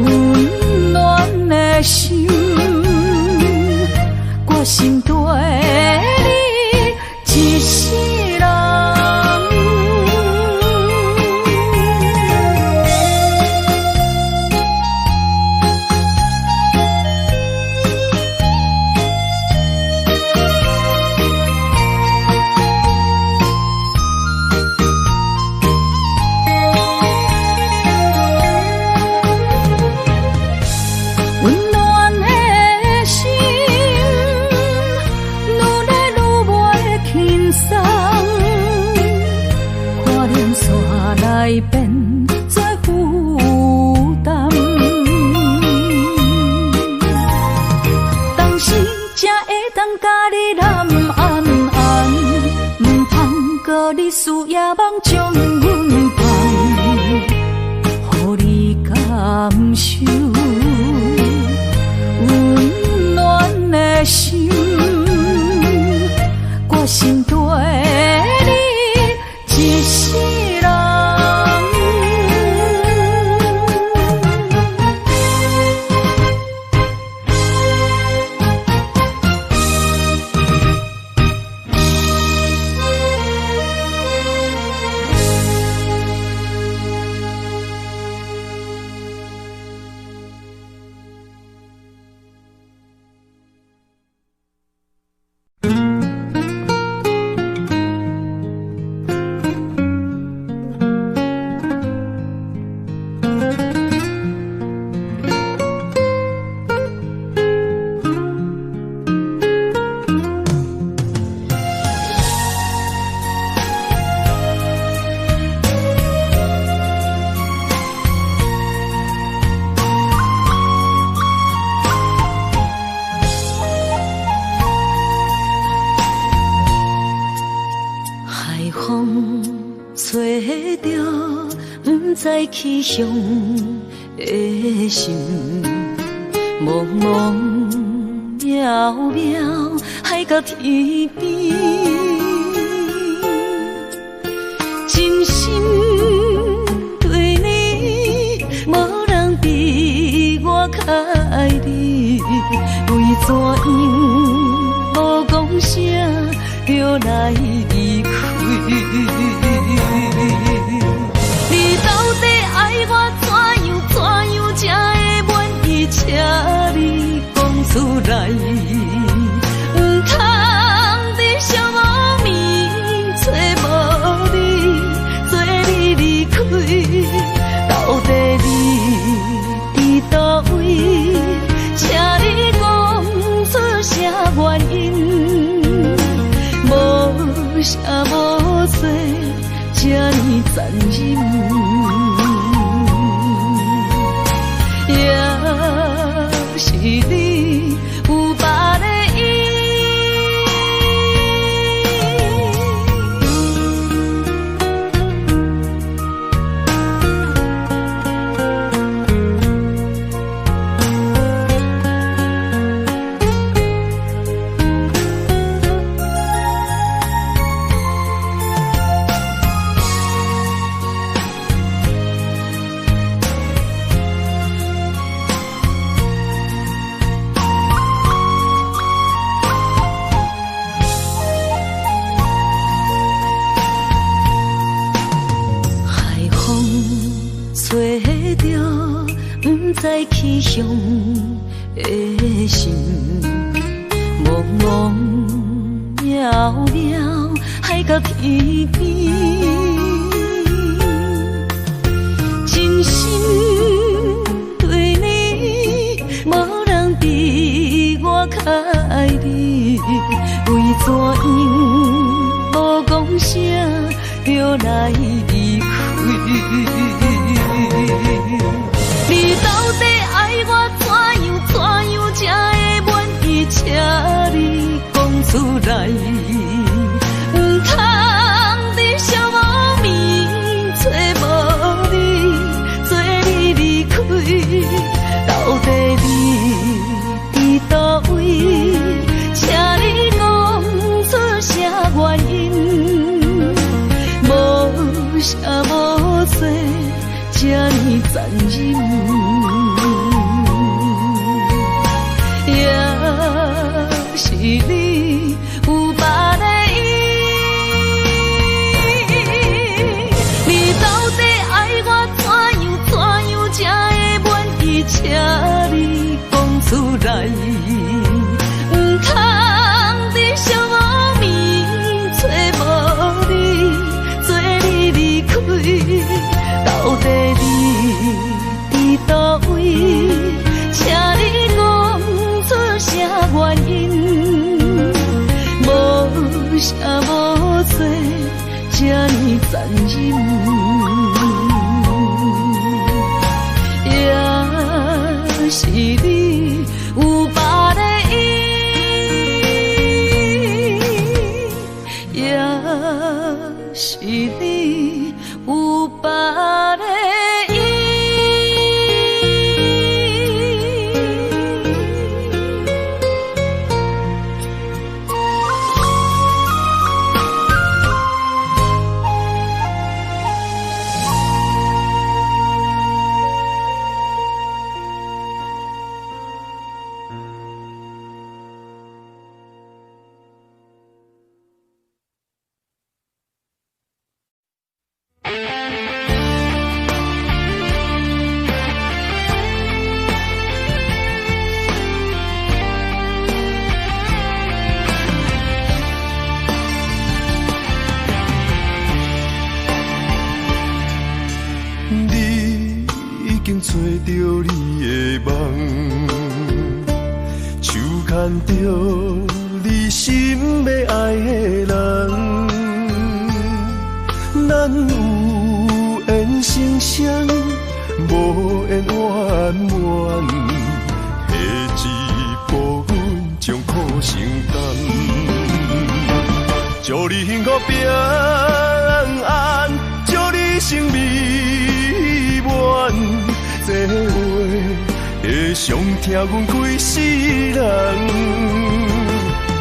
溫暖的心，決心綴你一世人。溫暖的心，愈來愈袂輕鬆，看臉煞來變做負擔。當時才會當共你攬安安，毋通閣你事也望將阮放，予你感受溫暖的心，決心綴你一世人。海風吹著不知去向的心，茫茫渺渺海角天邊，真心對你，無人比我較愛你，為怎樣無講聲就來離開？你到底愛我怎樣怎樣才會滿意？請你講出來，毋通佇寂寞暝找無你，做你離開。到底你佇佗位？請你講出啥原因？無啥無做，這呢殘忍，也是你有別个意。海風吹著不知去向的心，茫茫渺渺海角天邊，真心對你，無人比我較愛你，為怎樣無講聲就來離開？你到底愛我怎樣怎樣才會滿意？請你講出來，毋通佇寂寞暝找無你，做你離開。到底你佇佗位？請你講出啥這呢殘忍？也是你有別个意，你到底愛我怎樣怎樣才會滿意？請你講出來，毋通佇寂寞暝找無你，做你離開。到底你佇佗位？請你講出啥原因？無啥無做，這呢殘忍。也是你有別个意，也是你有別个意。你已經找著你的夢，手牽著你心欲愛的人，咱有緣成雙，無緣圓滿，下一步阮將苦承擔。祝你幸福平安，祝你生美滿。這話會傷疼阮規世人。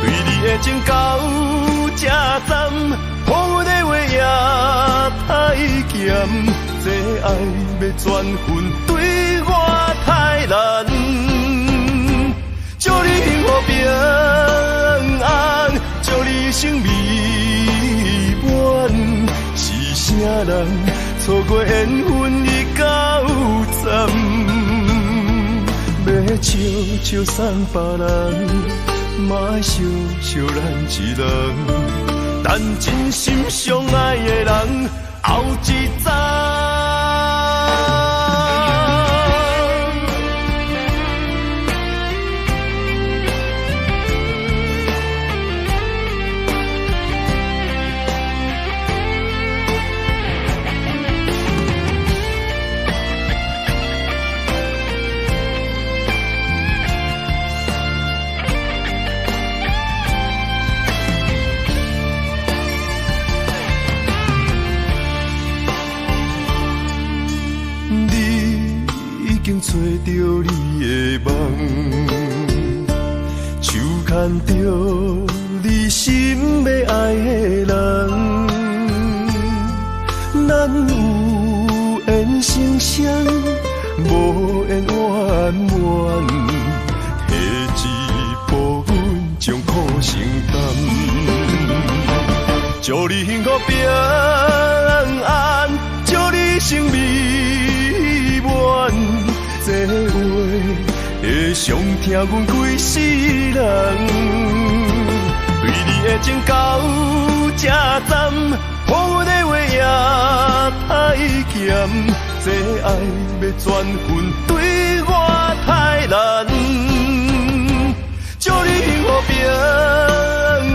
對你的情到這站，予阮的話也太鹹。這愛欲轉分對我太難。祝你幸福平安，祝你生美滿。是啥人錯過緣分已夠惨？欲笑笑送別人，嘛愛惜惜咱一人。等真心相愛的人後一站。找著你的夢，手牽著你心欲愛的人，咱有緣成雙，無緣圓滿，下一步阮將苦承擔。祝你幸福平安，祝你生美滿。這話會傷疼阮規世人。對你的情到這站，予阮的話也太鹹。這愛欲轉分對我太難。祝你幸福平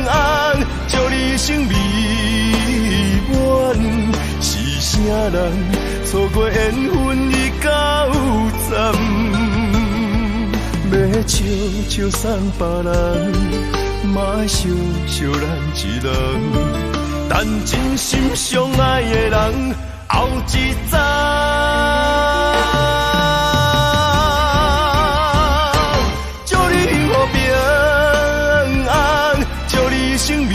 安，祝你生美滿。是啥人錯過緣分已夠惨？欲笑笑送別人，嘛愛惜惜咱一人。等真心相愛的人後一站。祝你幸福平安，祝你生美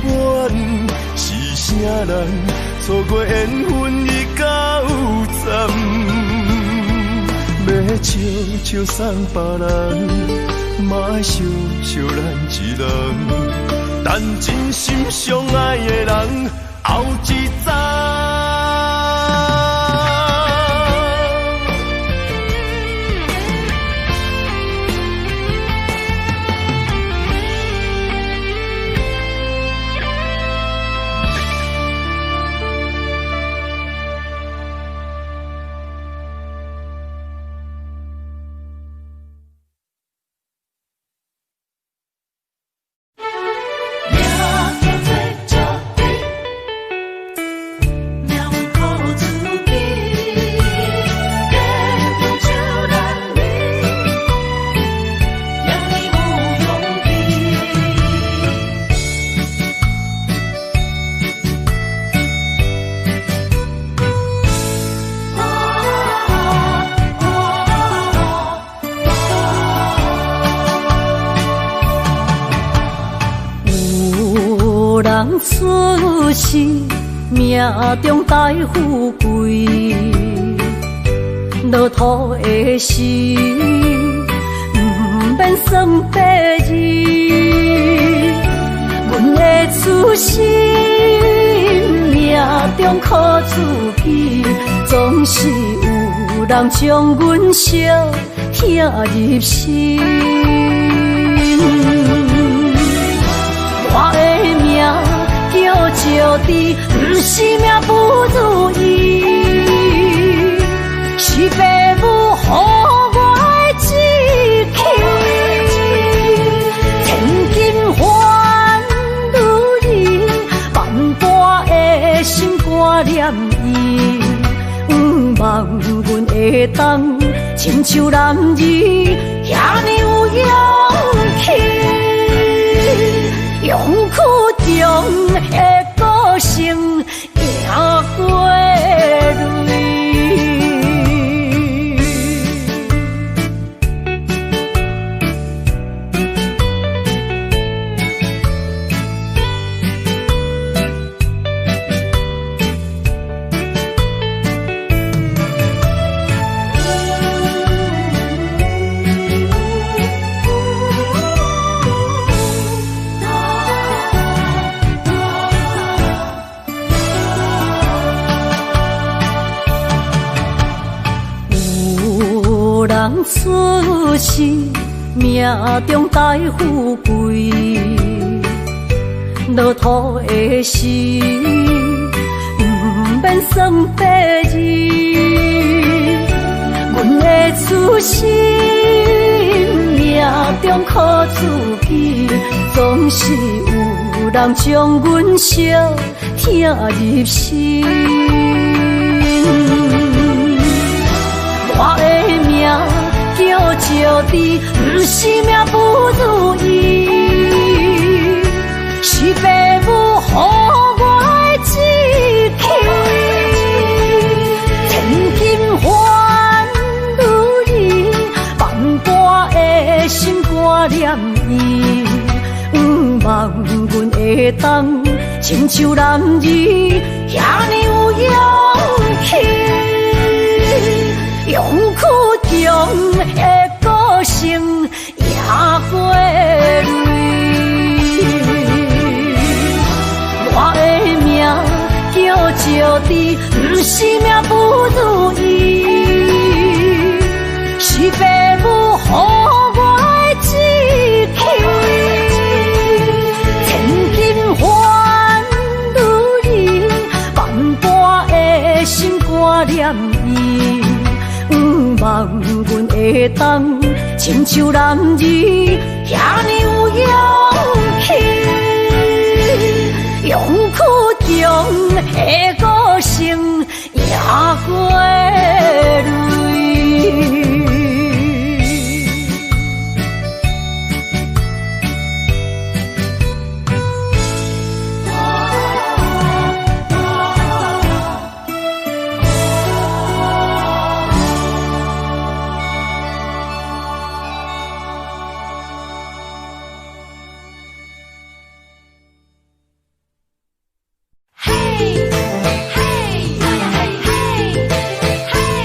滿。是啥人錯過緣分已夠笑笑送別人，嘛愛惜惜咱一人。等真心相愛的人，後一站。出世命中帶富貴，落土的時毋免算八字。阮的出身命中苦自己，總是有人將阮相疼入心。我的命叫石智，毋是命不如意，是父母予我的志氣。千金換女兒，萬般的心肝念伊，毋望阮會當親像男兒，遐爾有勇氣。勇氣中的個性贏過淚。人出世命中帶富貴，落土的時毋免算八字。阮的出身命中苦自己，總是有人將阮相疼入心。我的命叫石智，毋是命不如意，是父母予我的志氣。千金換女兒，萬般的心肝念伊，毋望阮會當親像男兒，遐爾有勇氣。勇氣中的個性贏過淚。我的命叫石智，毋是命不如意，是父母予我的志氣。千金換女兒，萬般的心肝念伊。毋望阮會當親像男兒，遐爾有勇氣。勇氣中的個性贏過淚。嘿，嘿，嘿，嘿，嘿。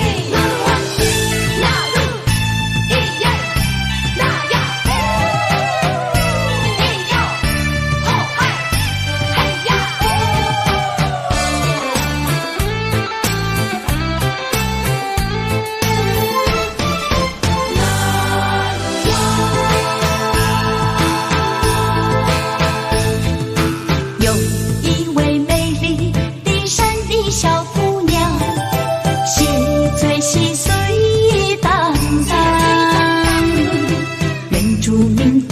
住民。